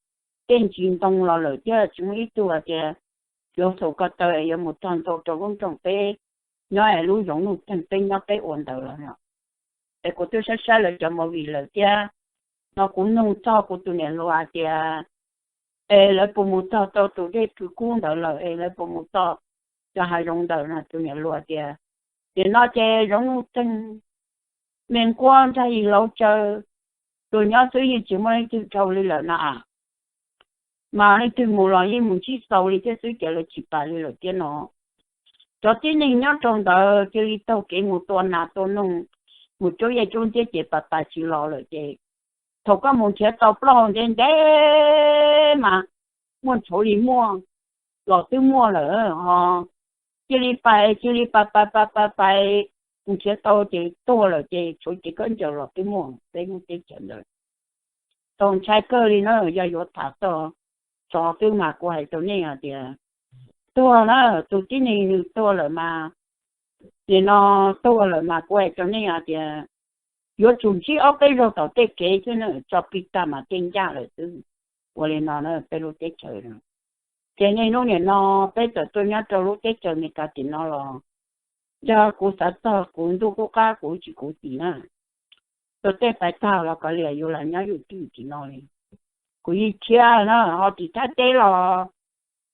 tej ntsis ntoo los lawm thiab tsis muaj ib tug hais tias yuav thaum ko taw es yuav mus txog ntua rau lub nroog peb nyob es lub Zoov Nuj Theej peb nyob peb ua ntawd los no. Es kuv twb saib saib lawv cov movie lawm thiab no kuv nug txog kuv tus niam hluas hais tias es lawv puas mus txog tau tus dej Phwv Kub ntawd lawm es lawv puas mus txog cov hav zoov ntawd no, tus niam hluas tias nim no ces Zoov Nuj Theej, me nquab nrag yig lauv tsaw, tus nyob xwb yeej tsis muaj leej twg dhau li lawm no. Mas leej twg mus los yeej mus ntsib xaus li thiab xwb ces lawv tsis pam li lawm thiab no. Cov tib neeg nyob rau ntawd cia li taug kev mus tua nas tua noog, mus cuab yaj cuab ntxiab ces pam pam tsis los lawm ces thaum koj mus nrhiav tau plaub hau ntev ntev mas muaj ntshauv li muaj, los twb muaj lawm ho. Cia li pais cia li pais pais pais pais pais, mus nrhiav tau ces tuag lawm ces tshuav ces khaub ncaws los twb muaj peb lub teb chaws ntawd. Txaus ntshai kawg li na, yog yuav tham txog tsov xwb mas kuv hais rau nej hais tias tuag na, tus tib neeg nws tuag lawm mas nim no tuag lawm mas kuv hais rau nej hais tias yuav tsum ntsib ob peb zaug tom tej kev thiab na, tso plig tag mas tej ncaj lawm xwb. Ua li no na peb lub teb chaws no. Ces niaj hnub nim no peb txawm tuaj nyob rau lub teb chaws Amelikas tim no los yog kuv xav txog kuv ntuj qub qab kuv tsis khuv xim na. Tus tej pais tag los kav liam yus lam nyob yus twj ywm tim no li. Kuv yeej thiab na, ho tim Thaib teb los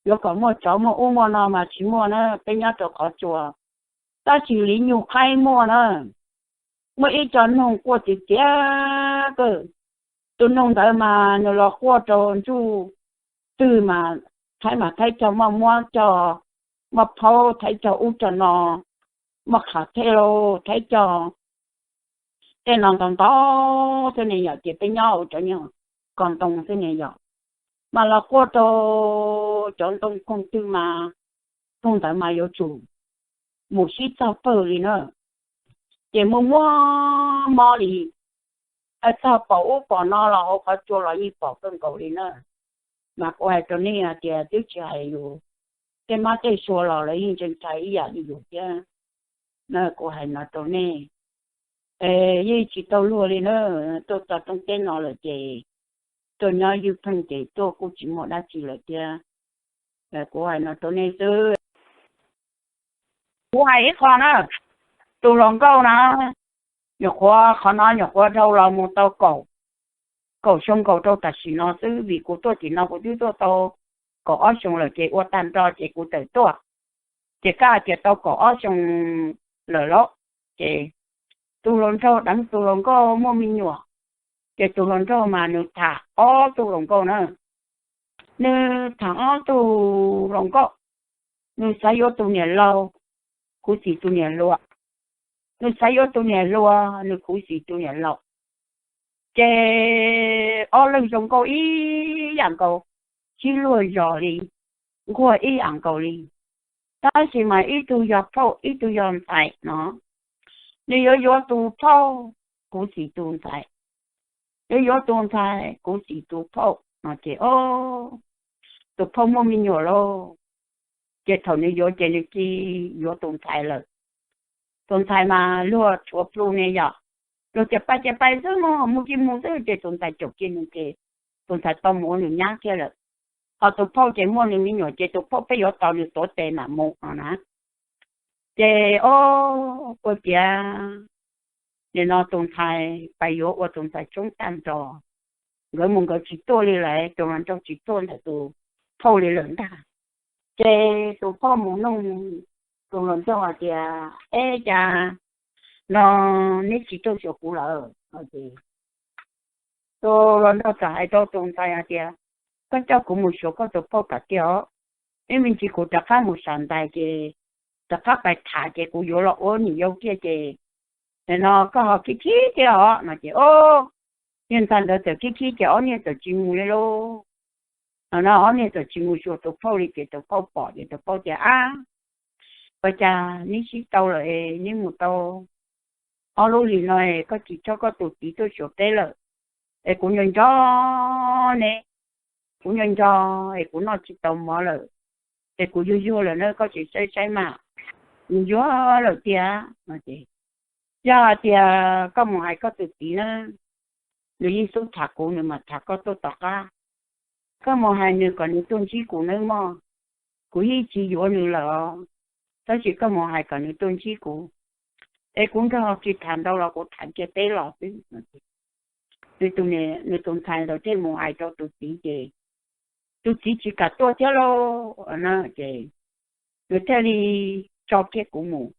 yuav kom muaj tsov muaj ub muaj no mas tsis muaj na, peb nyob rau qhov tsua. Tab sis li nyuj qaib muaj na, muaj ib co noog quaj txiv txiav kawg. Tus noog ntawd mas nws los quaj rau ntsuj twg mas, thaib mas thaib cog maj muab cog, maj phaub thaib cog ub cog no, maj qhav thej lauj thaib cog tej no ntau ntau xwb ne yom, ces peb nyob ua cov nyuag ko ntoo xwb ne yom. Mas los quaj rau cov ntoo koog twg mas, koog ntawd mas yuav tsum mus sib txog pawg li na. Ces muaj muaj mob li, txog pom ub pom no los hauv qhov tsua los yeej pom kawg nkaus li na. Mas kuv hais rau nej hais tias twb tsis hais yus tej mab tej sua los lawv yeej ntshai ntshai ib yam li yus thiab. Na kuv hais no rau nej, yeej tsis tau luag li na, tuaj txog rooj teb no lawm ces tuaj nyob ywj pheej ces tuaj kuj tsis muaj dab tsi lawm thiab. Kuv hais no rau nej xwb. Kuv hais ib qho na, tus hluas nkauj na, nyuam qhuav qhov no nyuam qhuav dhau los mus tau kaum, kaum xyoo nkaus rau tam sim no xwb, vim kuv tuaj tim no kuv twb tuaj tau kaum ob xyoo lawm ces ua tag nrho ces kuv tawm tuaj, ces kaj tias tau kaum ob xyoo lawm lauj. Ces tus hluas nraug deev tus hluas nkauj muaj me nyuam, ces tus hluas nraug mas nws tham ob tug hluas nkauj na, nws tham ob tug hluas nkauj, nws xav yuav tus niam laus, khuv xim tus niam hluas, nws xav yuav tus niam hluas, nws khuv xim tus niam laus. Ces ob leeg zoo nkauj ib yam nkaus, sib luag zog li, nquag ib yam nkaus li. Tab sis mas ib tug yog phauj ib tug yog ntxhais no, nws yuav yuav tus phauj, khuv xim tus ntxhais, yuav yuav tus ntxhais, khuv xim tus phauj no ces, o, tus phauj muaj me nyuam lauj, ces thaum nws yuav ces nws cia yuav tus ntxhais lawm. Tus ntxhais mas luag tshuav plhu ne yom, luag tias pais ces pais xwb, mus ces mus xwb, ces tus ntxhais caum kiag nws ces tus ntxhais tau mus ua nws nyab thiab lawm. Ho tus phauj ces muaj nws me nyuam ces tus phauj pheej yuav tos nws tuav tes mam mus no na. Ces o, ua ciav nim no tus ntxhais pais yuav ua tus ntxhais tshoob tag nrho, nkawd mus nkawd tsis tuaj li lawm, tus hluas nraug tsis tuaj ntawm tus phauj li lawm ntag. Ces tus phauj mus nug tus hluas nraug hais tias, eb, cas no neb tsis tuaj xyuas kuv lawm? Tus hluas nraug txawm hais rau tus ntxhais hais tias, koj coj kuv mus xyuas koj tus phauj kom tiag os, ib me ntsis kuv rov qab mus sam ntais ces rov qab pais tham ces kuv yuav los ua niam yau kiag ces nim no koj ho khib khib thiab os no ces, o, niag ntxhais ntawd txawm khib khib ces ob niag txawm tsis mus li lauj. No ob niag txawm tsis mus xyuas tus phauj li ces tus phauj pom ces tus phauj tias, ab, ua cas neb sib tau lawm es neb mus tau ob lub hlis no es koj tsis coj koj tus txiv tuaj xyuas peb lawm, es kuv nco nco neb, kuv nco nco es kuv noj tsis tau mov lawm, ces kuv yuag yuag lawm na, koj tsis saib saib mas, nws yuag lawm tiag. Yog hais tias koj mus hais koj tus txiv na, nws yeej xub tham kuv, nws mam tham koj tuaj tom qab. Koj mus hais nws kom nws tuaj ntsib kuv nawb mog. Kuv yeej tsis yuav nws lawm os, tab sis koj mus hais kom nws tuaj ntsib kuv, es kuv nrog tsis tham ntau los kuv tham kiag peb los xwb. Nws tus ntxhais ntawd thiaj mus hais rau tus txiv ces tus txiv tsis kam tuaj thiab lauj. Ces nws thiaj li tso kiag kuv mus,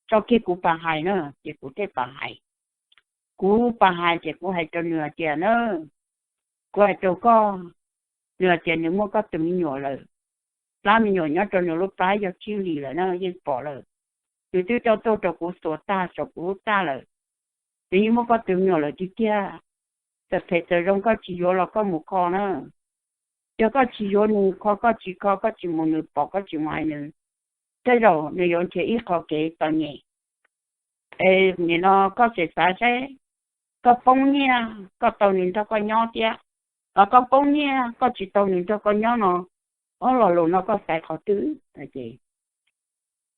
tso kiag kuv pab hais na, ces kuv thiaj pab hais. Kuv pab hais ces kuv hais rau nws hais tias na, kuv hais rau koj, nws hais tias nws muaj koj tus me nyuam lawm, plab me nyuam nyob rau nws lub plab yog tsib hlis lawm na, yeej pom lawm. Nws twb coj tuaj rau kuv xuas tag saum kuv lub txaj lawm. Nws yeej muaj koj tus me nyuam lawm tiag tiag. Txawm phem txawm zoo koj tsis yuav los koj mus kho na. Yog koj tsis yuav nws, kho koj tsis kho, koj tsis mus nws pom, koj tsis mus hais nws, tej zaum nws yuav nrhiav ib qho kev txom nyem. Es nim no koj txawm xav seb, koj poob nyiaj koj tau nws nrog koj nyob thiab, los koj poob nyiaj koj tsis tau nws nrog koj nyob no, ob lo lus no koj xaiv qhov twg? Ces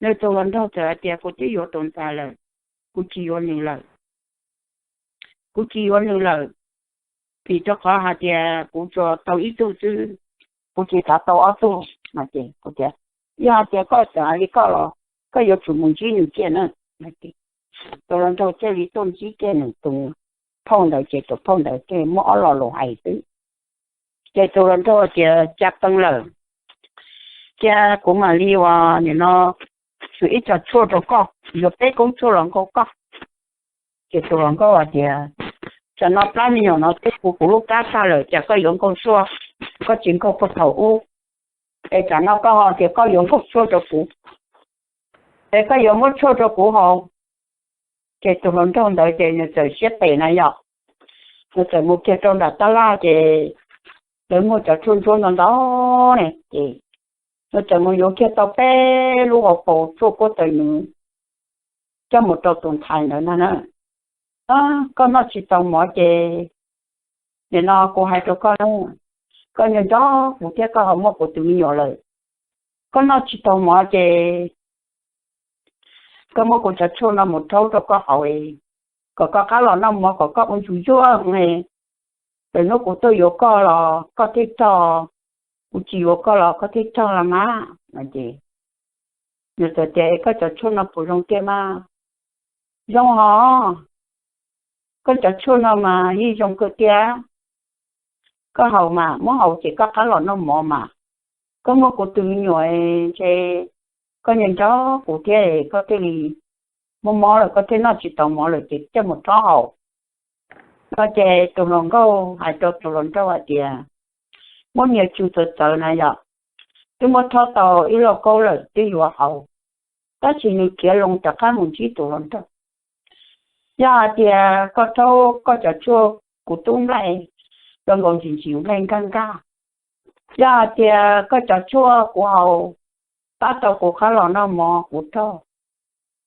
nws tus hluas nraug txawm hais tias kuv twb yuav tus ntxhais lawm, kuv tsis yuav nws lawm. Kuv tsis yuav nws lawm, vim rau qhov hais tias kuv tsuas tau ib tug xwb, kuv tsis xav tau ob tug. Ces kuv tias, yog hais tias koj txawm hais li koj los koj yuav tsum mus ntsib nws kiag na. Tus hluas nraug thiaj li tuaj ntsib kiag nws tus phauj ntawd ces tus phauj ntawd thiaj muab ob lo lus hais xwb. Ces tus hluas nraug tias cas qee lawm, cia kuv mam li uas nim no xwm ib co tshuaj rau koj, yuav peb koob tshuaj los nkaug koj. Ces tus hluas nkauj hais tias, tsam no plab me nyuam no twb puv kuv lub plab tag lawm, cas koj yuav nkaug tshuaj, koj tsis nkaug puag thaum ub? Es tsam no koj ho tias koj yuav nkaug tshuaj rau kuv, es koj yuav muab tshuaj rau kuv haus. Ces tus hluas nraug ntawd ces nws txawm siab phem na yom, nws txawm mus kiag rau nram tab laj ces lawv muaj cov tshuaj ntsuab ntau ntau ne, ces nws txawm mus yuav kiag tau peb lub hauv paus tshuaj kuab taws nws coj mus rau tus ntxhais ntawd na na. Koj noj tsis tau mov ces nim no kuv hais rau koj na, koj nco nco kuv thiab koj ho muaj kuv tus me nyuam lawm. Koj noj tsis tau mov ces koj muab kuv cov tshuaj no mus rhaub rau koj haus, kom koj qab los noj mov kom koj ua ntsuj yuag. Lwm hnub kuv tuaj yuav koj los koj thiaj rog, kuv tsis yuav koj los koj thiaj rog los mas. Ces nws txawm tias, koj cov tshuaj no puas zoo tiag mas? Zoo hos, koj cov tshuaj no mas yeej zoo kawg tiag. Koj haus mas, muab haus ces koj qab los noj mov mas. Koj muaj kuv tus me nyuam ntshe koj nco nco kuv thiab koj thiaj li muaj mob lawm, koj thiaj noj tsis tau mov lawm ces coj mus rhaub haus. No ces tus hluas nkauj hais rau tus hluas nraug hais tias, muab niag tsu txawv txawv na yom, twb muab rhaub tau ib lauj kaub lawm twb yuav haus, tab sis nws khiav loo rov qab mus ntsib tus hluas nraug. Yog hais tias koj rhaub koj cov tshuaj kuv tub nplaig zoo nkaus ntsis ntsis nplaig nkag nkag, yog hais tias koj cov tshuaj kuv haus pab tau kuv qab los noj mov kuv rog,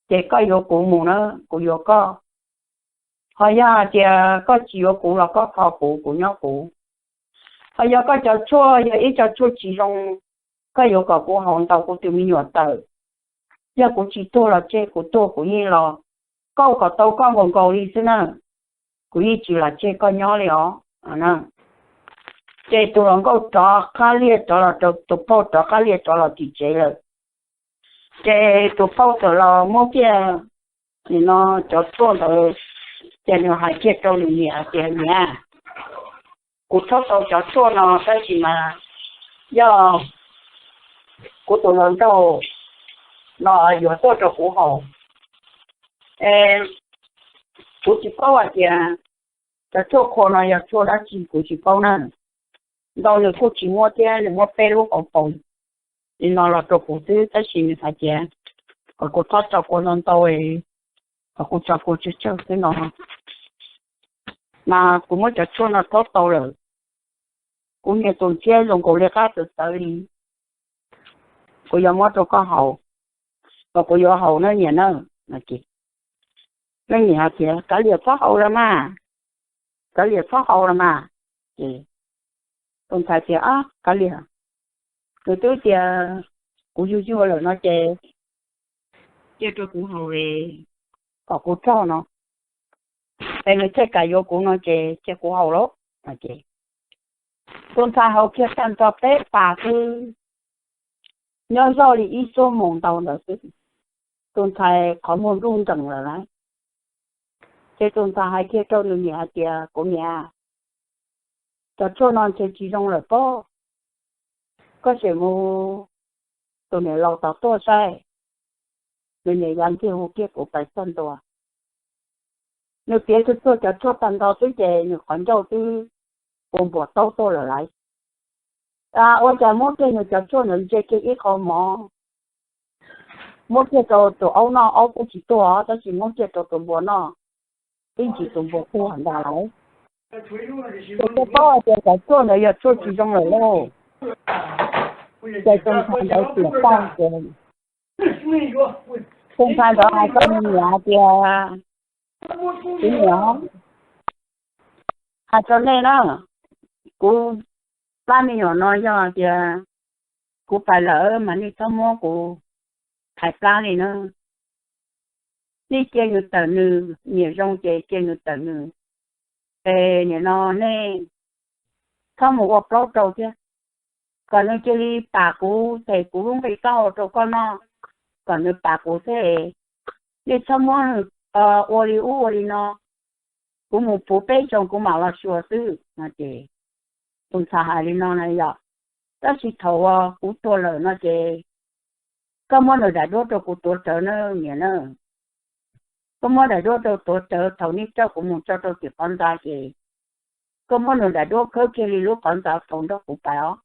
ces koj yuav kuv mus na, kuv yuav koj. Ho yog hais tias koj tsis yuav kuv los koj kho kuv, kuv nyob kuv. Ho yog koj cov tshuaj yog ib co tshuaj tsis zoo, koj yuav kom kuv haus ntaus kuv tus me nyuam tawm, yog kuv tsis tuag los tseg, kuv tuag kuv yeej los, koj ua kom tau koj nkaus nkaus li xwb na, kuv yeej tsis los tseg koj nyob li os. Ces tus hluas nkauj rov qab liaj rov los rau tus phauj, rov qab liaj rov los tim tsev lawm. Ces tus phauj txawm los muab kiag nim no cov tshuaj ntawd, ces nws hais kiag rau nws niam hais tias, niam, kuv rhaub tau cov tshuaj no tab sis mas yog kuv tus hluas nraug no yuav tuaj rau kuv haus, es kuv tsis paub hais tias cov tshuaj qhua no yog tshuaj dab tsi kuv tsis paub na. Ntau nws kuj tsis muab thiab, nws muab peb lub hauv paus li no los rau kuv xwb, tab sis nws hais tias kom kuv txhob tso kua ntau ntau, kom kuv tso kua tsawg tsawg xwb no, mas kuv muab cov tshuaj no rhaub tau lawm, kuv niag tus ntxhiab zoo nkaus li qab txawv txawv li, kuv yuav muab rau koj haus, kom kuv yuav haus na niam na. Leej niam hais tias, kav liam txhob haus los mas, kav liam txhob haus los mas. Ces Tus ntxhais tias, Ab, kav liam, nws twb tias kuv yuag yuag lawm no ces cia rau kuv haus kom kuv rog no, es nws thiaj kam yuav kuv no ces cia kuv haus lauj. Tus ntxhais haus kiag tag nrho peb pas xwb, nyob zoj li ib xuab moos ntau ntawd xwb, tus ntxhais qhov muag nruj nrees lawm lauj. Ces tus ntxhais hais kiag rau nws niam hais tias, Kuv niam, cov tshuaj no ntshe tsis zoo lawm pob, koj sim mus tus niam laus tom tuaj saib. Nws niam ya ntxiag hu kiag kuv pais txog ntua. Nws piav txhua txhua cov tshuaj tag nrho xwb ces nws qhov ncauj twb ua npuas taub tuaj lawm lauj. Ua cas muab kiag nws cov tshuaj ntawd ntsia kiag ib qho mov, muab kiag rau tus aub noj, aub kuj tsis tuag tab sis muab kiag rau tus npua noj, ib ntsis tus npua tuag ntag lauj. Ces koj paub hais tias cov tshuaj ntawd yog tshuaj tsis zoo lawm lauj. Ces tus ntxhais ntawd tiam tag ces tus ntxhais ntawd hais rau nws niam hais tias, Kuv niam, hais rau nej na, kuv plab me nyuam no yog tias kuv pais lawm mas nej txhob muab kuv thaiv plab li na. Nej cia nws tawm nws, nyiam zoo ces cia nws tawm nws. Es nim no nej txhob mus ua plaub rau thiab, kom nws cia li pam kuv, ces kuv lub nqi taub hau rau koj noj, kom nws pam kuv thiab. Nej txhob muab nws ua li ub ua li no, kuv mus puv peb xyoos kuv mam los xyuas xwb no ces tus ntxhais hais li no na yom. Tab sis thaum uas kuv tuag lawm no ces koj muab nws daim duab rau kuv tuav rawv na niam na. Koj muab daim duab rau tuav rawv, thaum nej coj kuv mus tso rau tim qhov ntxa ces koj muab nws daim duab khawb kiag li lub qhov ntxa faus nrog kuv pais os.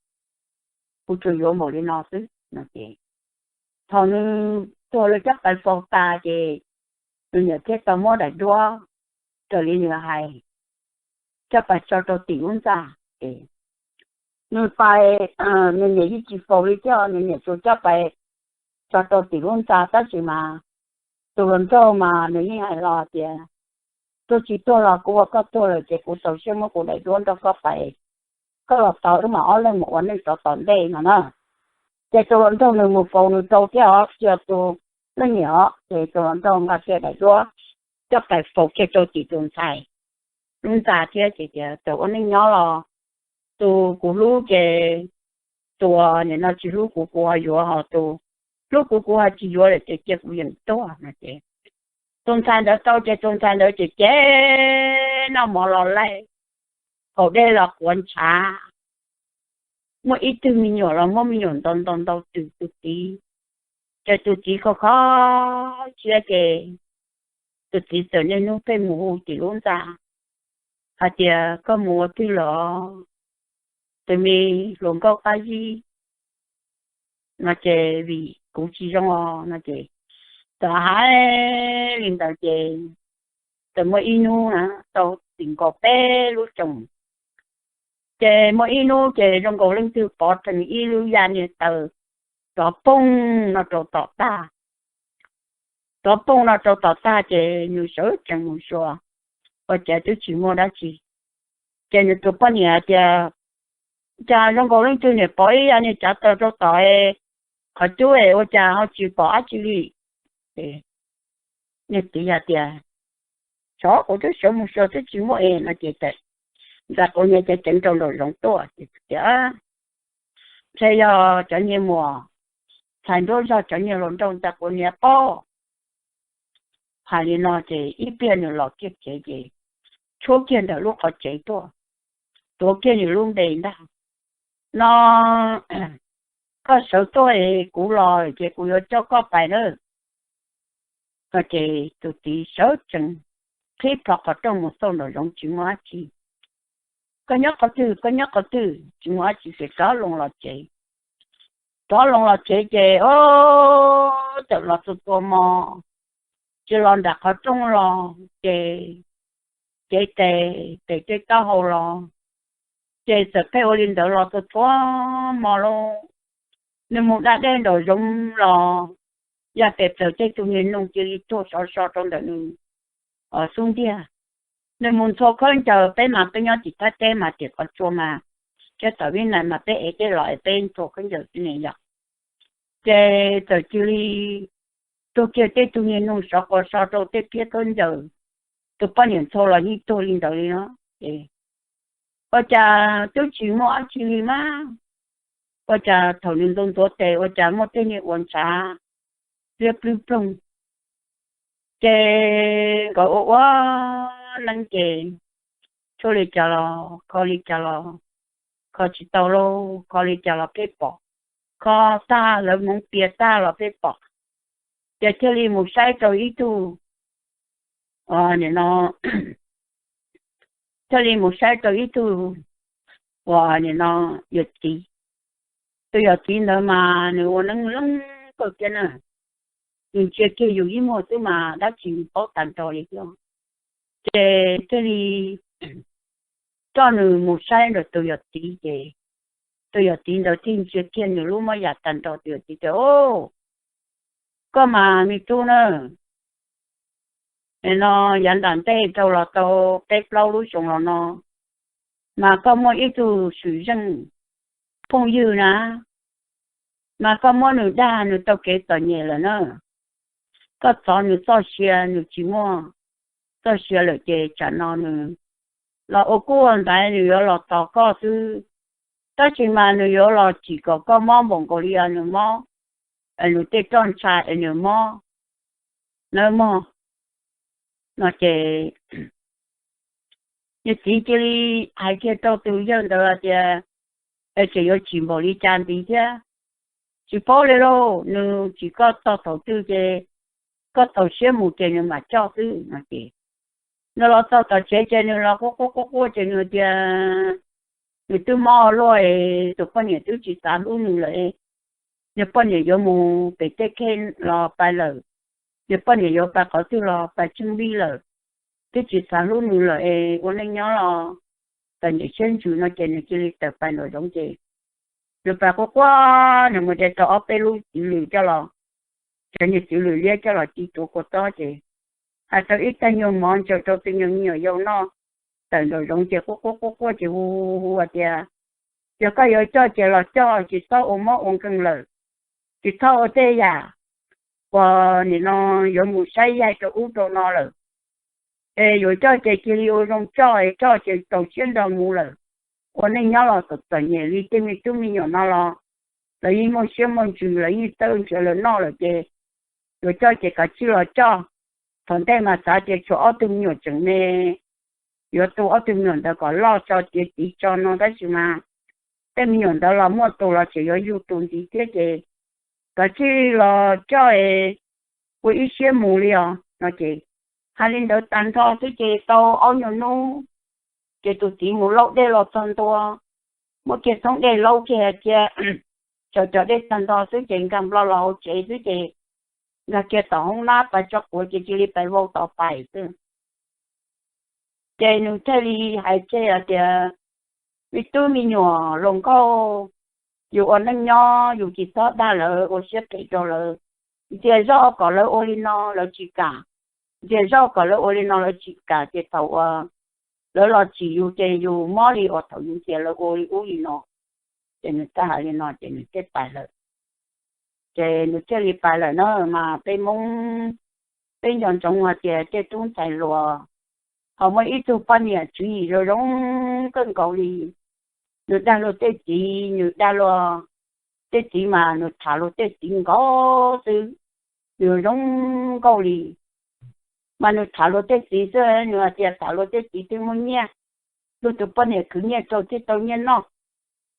Kuv tsuas yuav npaum li no xwb no ces thaum nws tuag lawv coj pais faus tas ces nws niam thiaj tau muab daim duab raws li nws hais coj pais tso rau tim lub ntxa ces nws pais, nws niam yeej tsis faus li thiab, nws niam tsuas coj pais tso rau tim lub ntxa tab sis mas tus hluas nraug mas nws yeej hais los tias, Tuag tsis tuag los kuv ua koj tuag lawm ces kuv txaus siab muab kuv daim duab nrog koj pais, koj los tos wb mam ob leeg mus ua neej rov tom ntej no na. Ces tus hluas nraug nws mus faus nws rau thiab os, tsis yog tus leej niam os, ces tus hluas nraug nqa kiag daim duab coj pais faus kiag rau tim tus ntxhais lub ntxa thiab ces tias, Txawm ua neej nyob los tus kuv hlub ces, tus nim no tsis hlub kuv kuv ho yuav, ho tus hlub kuv kuv ho tsis yuav lawm ces cia kuv yeem tuag no ces tus ntxhais ntawd tau ces tus ntxhais ntawd ces ces noj mov los laij, haus dej los quav ntshav, muaj ib tug me nyuam los muab me nyuam ntaus ntaus ntaus twm tus txiv, ces tus txiv kho kho siab ces tus txiv txawm niaj hnub pheej mus hu tim lub ntxa hais tias, Koj mus ua twg los, tus me hluas nkauj qab zib? No ces, Vim kuv tsis zoo os no ces txawm hais li ntawd ces txawm muaj ib hnub na, tau tim nkaus peb lub xyoos, ces muaj ib hnub ces zoo nkaus leej twg pov theem ib lub yaj niag taws rov poog no rau tom tag. Rov poog no rau tom tag ces nws sawv tsees mus xyuas, ua cas twb tsis muaj dab tsi. Ces nws tus poj niam hais tias, Cas zoo nkaus leej twg niam pov ib yaj niag tsav taws rau tom qhov cub es ua cas ho tsis pom dab tsi li? Niag txiv hais tias, Tsov, kuv twb sawv mus xyuas twb tsis muaj es no ces ntxa quav niag ceev ceev rau nraum zoov tuaj ces tias, Ntshe yog cov niag muam ntxhais nruab zog cov niag hluas nraug ntxa quav niag pob. Hais li no ces ib pliag nws los kiag tsev ces tshuab kiag ntawm lub qhov tsev tuaj, tuav kiag nws lub npe ntag, No, koj sawv tuaj es kuv los ces kuv yuav coj koj pais na. No ces tus txiv sawv tsees qhib plho qhov rooj mus xauj nraum zoov tsis muaj dab tsi. Koj nyob qhov twg, koj nyob qhov twg? Tsis muaj dab tsi ces rov loo los tsev. Rov loo los tsev ces o, txawm los txog tua mov, tsis los nram qhov rooj los ces cev tes, tes tej taub hau los, ces txawm pheej ua li ntawd los txog tua mov lauj. Nws mus da dej nraum zoov los, yog tes plaws tej tug niag noog cia li tuag sov so rau ntawm nws xub ntiag. Nws mus ntxhua khaub ncaws, peb mas peb nyob tim Thaib teb mas tim qhov tsua mas Thiab tom Vib Nais mas peb ev tej los es peb ntxhua khaub ncaws xwb ne yom. Ces txawm cia li tuag kiag tej tug niag noog sov quas so rau tej phiab khaub ncaws, tus poj niam ntxhua los yeej tuag li ntawd li no. Ces ua cas twb tsis muaj dab tsi li mas, ua cas thaum nws ntxuav ntxuav tes ua cas muaj tej niag uas ntshav liab plwb ploog. Ces nkawd ua ua neeb ces tshuab li cas los kho li cas los kho tsis tau lauj, kho li cas los pheej pom, kho tag lawv hmoov pias tag los pheej pom. Ces thiaj li mus saib rau ib tug, nim no thiaj li mus saib rau ib tug uas nim no yawm txiv. Tus yawm txiv ntawd mas nws ua neeb leeb kawg thiab na, nws ntsia kiag yus ib muag xwb mas dab tsi nws paub tag nrho li thiab. Ces thiaj li coj nws mus saib ntawm tus yawm txiv ces tus yawm txiv ntawd thiaj ntsia kiag nws lub moj yam tag nrho, tus yawm txiv tias, Au, koj mas me tub na, no yav nram ntej rau los tau peb plaub lub xyoo los no mas koj muaj ib tug swm zeej phooj ywg na, mas koj muab nws dag nws tau kev txom nyem lawm na. Koj txov nws txoj sia nws tsis muaj txoj sia lawm ces tsam no nws los ua kub ua ntaiv nws yuav los tos koj xwb. Tab sis mas nws yuav los tsim kom koj mob npaum nkaus li nws mob, nws tej roj ntsha es nws mob nawb mog. No ces nws txiv cia li hais kiag rau tus yawg ntawd hais tias, Tseem yuav tsim npaum li cas ntxiv thiab? Tsis paub li lauj, nws tsim koj txog thaum twg ces koj txaus siab mus ces nws mam coj xwb no ces nws los txog tom tsev ces nws los quaj quaj quaj quaj ces nws tias nws twb mob luaj es tus poj niam twb tsis xav hlub nws lawm, nws poj niam yuav mus pem tej khej los pais lawm, nws poj niam yuav pais qhov twg los pais tsheej vij lawm, twb tsis xav hlub nws lawm es ua neej nyob los txom nyem siab ntsws no ces nws cia li tawm pais nraum zoov ces nws pais quaj quaj nws mus de tau ob peb lub txiv lws coj los, cov niag txiv lws liab coj los ci tuav kua txob ces hais tau ib tag nyuag mov ntsaws rau tus nyuag me nyuam yaus noj, tawm nraum zoov ces quaj quaj quaj quaj ces hu hu hu hais tias, Yog koj yuav coj ces los coj, tsis txhob ua mob ua nkeeg lawm, tsis txhob ua tej yam uas nim no yuav mus saib yaig rau ub rau no lawm. Es yuav coj ces cia li ua zoo coj, es coj ces txaus siab nrog mus lawm. Ua neej nyob los txom txom nyem li tej me tub me nyuam no los lawv yeej muaj siab muaj ntsws, lawv yeej txawj nrhiav lawv noj lawm ces yuav coj ces kav tsij los coj. Thaum ntej mas xav tias tshuav ob tug me nyuam tseem me, yuav tu ob tug me nyuam ntawd kom loj tso tiav txiv tso no tab sis mas tej me nyuam ntawd los muaj tus los tseem yuav yug tus ntxiv thiab ces kav tsij los coj es ua ib siab mus li os no ces hais li ntawd tag nrho xwb ces tau ob nyuag hnub ces tus txiv mus laub dej los txog ntua, muab kiag txhoob dej laub kiag hais tias tsaws cov dej tag nrho xwb ces nkag nplo los hauv tsev xwb ces nkag kiag tom hoob nab pais tso quav ces cia li pais vau tom pais xwb. Ces nws thiaj li hais tseg hais tias, Me tub me nyuam hluas nkauj, yus ua neej nyob yus tsis txhob dag lawv, ua siab phem rau lawv. Ntxias zoj kom lawv ua li no lawv tsis kam, ntxias zoj kom lawv ua li no lawv tsis kam ces thaum uas lawv los tsim yus ces yus mob li uas thaum yus ntxias lawv ua li ub li no. Ces nws txawm hais li no ces nws thiaj pais lawm. Ces nws thiaj li pais lawm na mas peb Hmoob peb nco ntsoov hais tias tej tub ntxhais hluas ho muaj ib tug poj niam tswv yim zoo zoo kawg nkaus li. Nws dag luag tej txiv, nws dag luag tej txiv mas nws tham luag tej txiv nkaus xwb, nws zoo nkauj li. Mas nws tham luag tej txiv xwb, nws hais tias tham luag tej txiv thiaj muaj nyiaj, luag tus poj niam khwv nyiaj rau thiaj tau nyiaj noj.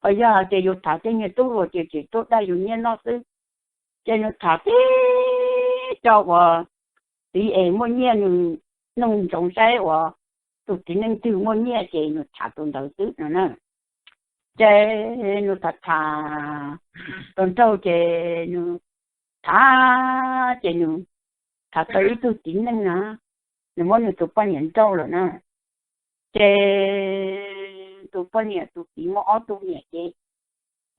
Ho yog hais tias yus tham tej niag tub hluas ces tseem tuaj dag yus nyiaj noj xwb. Ces nws tham tib co uas txiv es muaj nyiaj, nws noog ntsoov saib uas tus txiv neej twg muaj nyiaj ces nws tham tus ntawd xwb no na. Ces nws tham tham tau nraug ces nws tham, ces nws tham tau ib tug txiv neej na, nws muab nws tus poj niam nrauj lawm na. Ces tus poj niam tus txiv muaj ob tug niam ces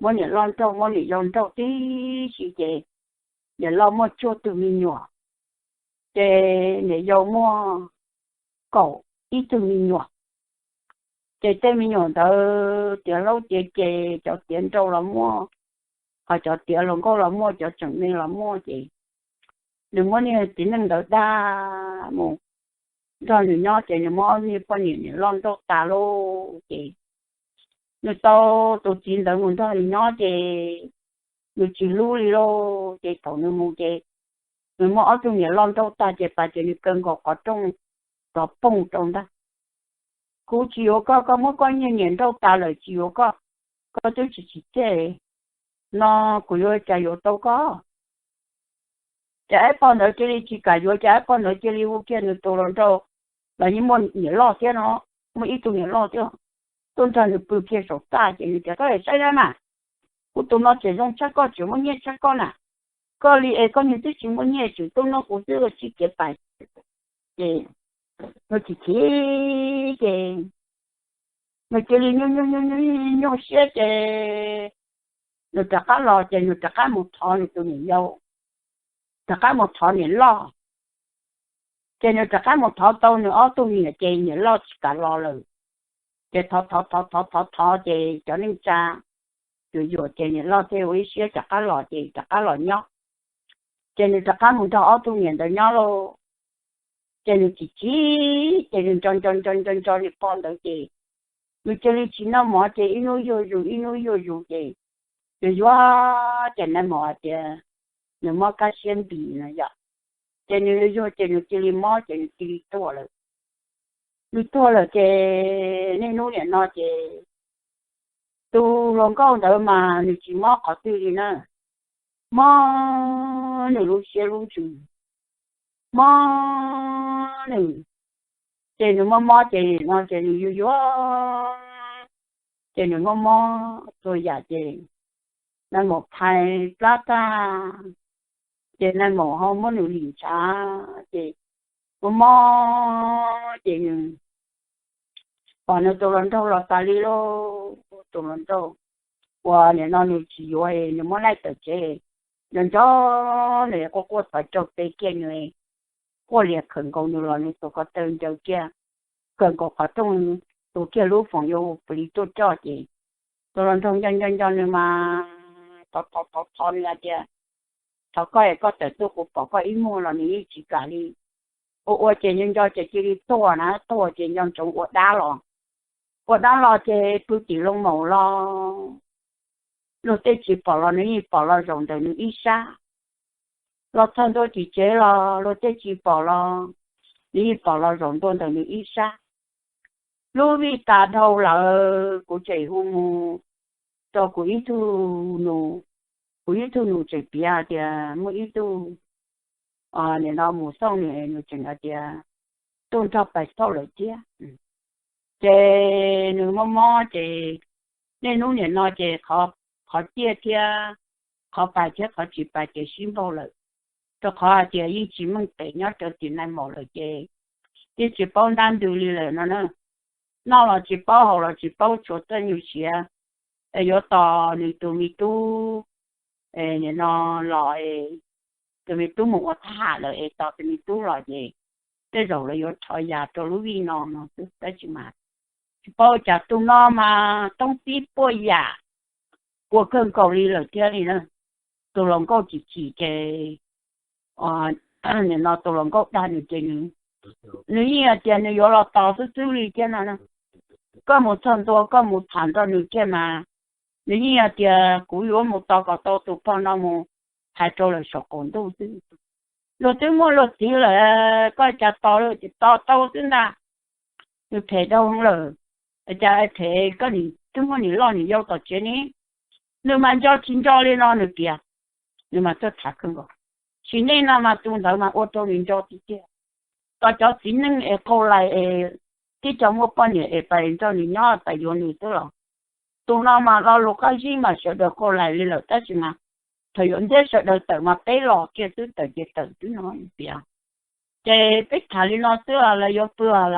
muab niam loj nrauj muab niam yau nrauj tib si ces niam loj muaj cuaj tug me nyuam, ces niam yau muaj kaum ib tug me nyuam. Ces tej me nyuam ntawd tiav hlaub tiav ces cov tiav nraug los muaj, ho cov tiav hluas nkauj los muaj, cov tseem me los muaj ces nws muab niag txiv neej ntawd dag mus nrog nws nyob ces nws muab niag poj niam niam loj nrauj tas lauj ces nws tau tus txiv ntawd mus nrog nws nyob ces nws tsis hlub li lauj ces thaum nws mus ces nws muab ob tug niam loj nrauj tag ces pas ces nws kaw nkaus qhov rooj rov poog rau ntag. Kuv tsis yuav koj, koj muab koj niag niam nrauj tas lawm tsis yuav koj, koj twb tsis tsim txiaj no kuv yuav cas yuav tau koj. Ces ib pog ntawd cia li tsis kam yuav, ces ib pog ntawd cia li hu kiag nws tus hluas nraug los yeej muaj niam loj thiab no, muaj ib tug niam loj thiab, tuaj nrog nws pw kiag saum txaj ces nws tias koj saib na mas, kuv tus no tseem zoo tshaj koj, tseem muaj nyiaj tshaj koj na, koj li es koj niag twb tsis muaj nyiaj tseem tuaj nrog kuv xwb, sib kev pais. Ces nws chim chim ces nws cia li nyuaj nyuaj nyuaj nyuaj siab ces nws rov qab los ces nws rov qab mus thov nws tus niam yau, rov qab mus thov niam loj. Ces nws rov qab mus thov tau nws ob tug niam ces niam loj tsis kam los lawm. Ces thov thov thov thov thov thov ces cov neej tsa yuam yuam ces niam loj thiaj ua ib siab rov qab los ces rov qab los nyob. Ces nws rov qab mus nrog ob tug niam ntawd nyob lauj. Ces nws chim chim ces nws nco nco nco nco nco niag pog ntawd ces nws cia li tsis noj mov ces ib hnub yuag zus ib hnub yuag zus ces yuav yuav ces nais maum hais tias nws mob kab siab npis no yom. Ces nws yuag yuag ces nws cia li mob ces nws cia li tuag lawm. Nws tuag lawm ces niaj hnub niam no ces tus hluas nkauj ntawd mas nws tsis mob qhov twg li na, mob nws lub siab lub ntsws, mob nws, ces nws mob mob ces no ces nws yuag yuag ces nws mob mob txhua yam ces nais maum phais plab tag ces nais maum ho muab nws lim ntshav ces mob mob ces nws pom nws tus hluas nraug los tas li lauj. Tus hluas nraug uas nim no nws tsis yuav nws muab laij tawm tsev, nco nco nws quaj quaj thov raug pe kiag nws, quaj lias khawm nkaus nws los nws tus ko taw ncaws kiag, khawm nkaus qhov rooj, tus kiag lub foom yuav ua plis tuaj coj ces tus hluas nraug nco nco nco nws mas thov thov thov nws hais tias thov koj es koj tawm tuaj kuv pom koj ib muag los nws yeej tsis kam li. Ua ua ces nco nco ces cia li tuag na, tuag ces nco ntsoov ua dab los, ua dab los ces pw tim loo maum los luag tej tsis pom los nws yeej pom los zaum ntawm nws ib sab. Los txog ntua tim tsev los luag tej tsis pom los nws yeej pom los zaum ntua ntawm nws ib sab. Lub vij tas dhau lawm kuv tseem hu mus rau kuv ib tug nus, kuv ib tug nus tseem piav hais tias muaj ib tug nim no mus xauj nws, nws tseem hais tias tuaj nrog pais xauj lawm thiab. Ces nws mob mob ces niaj hnub nim no ces qhov ciaj thiab qhov pais thiab qhov tsis pais ces sib npaug lawm, rau qhov hais tias yeej tsis meej pem nyob rau tim nais maum lawm ces yeej tsis paub ntab ntws li lawm no na. Noj los tsis paub, haus los tsis paub, tshuav txoj nyuag siav es yuav tos nws tus me tub nim no los, tus me tub mus ua thab ham lawm es tos tus me tub los ces tej zaum lawv yuav rho yas rau lub vij no no xwb tab sis mas tsis paub cas tus no mas toob tib puaj yam ua kawg nkaus li lawm thiab li na. Tus hluas nkauj chim chim ces nim no tus hluas nkauj dag nws ces nws yeej hais tias nws yuav los tos xwb xwb li thiab no. Koj mus txog ntua koj mus tham nrog nws kiag mas nws yeej hais tias kuv yuav mus tos kom tau tus pog no mus hais rau lawm saum qaum ntuj xwb. Luag twb muaj luag txiv lawm, koj cas tos, tos tau xwb ntag. Nws phem dhau lawm, cas phem, koj twb muaj niam loj niam yau tom tsev ne. Nws mas nco tsis nco li no nws piav, nws mas txawj tham kawg nkaus. Sim neej no mas tus ntawd mas ua rau nws nco tiag tiag. Tos cov txiv neej es qaug lais es tib co muaj poj niam es pais nrog nws nyob pais yuav nws xwb los tus no mas lo lus qab zib mas sawv daws qaug lais li lawm tab sis mas thaum yuav ntiab sawv daws tawm mas peb los kiag xwb, tawm ces tawm xwb no piav. Ces peb tham li no xwb, lawv yuav pw os.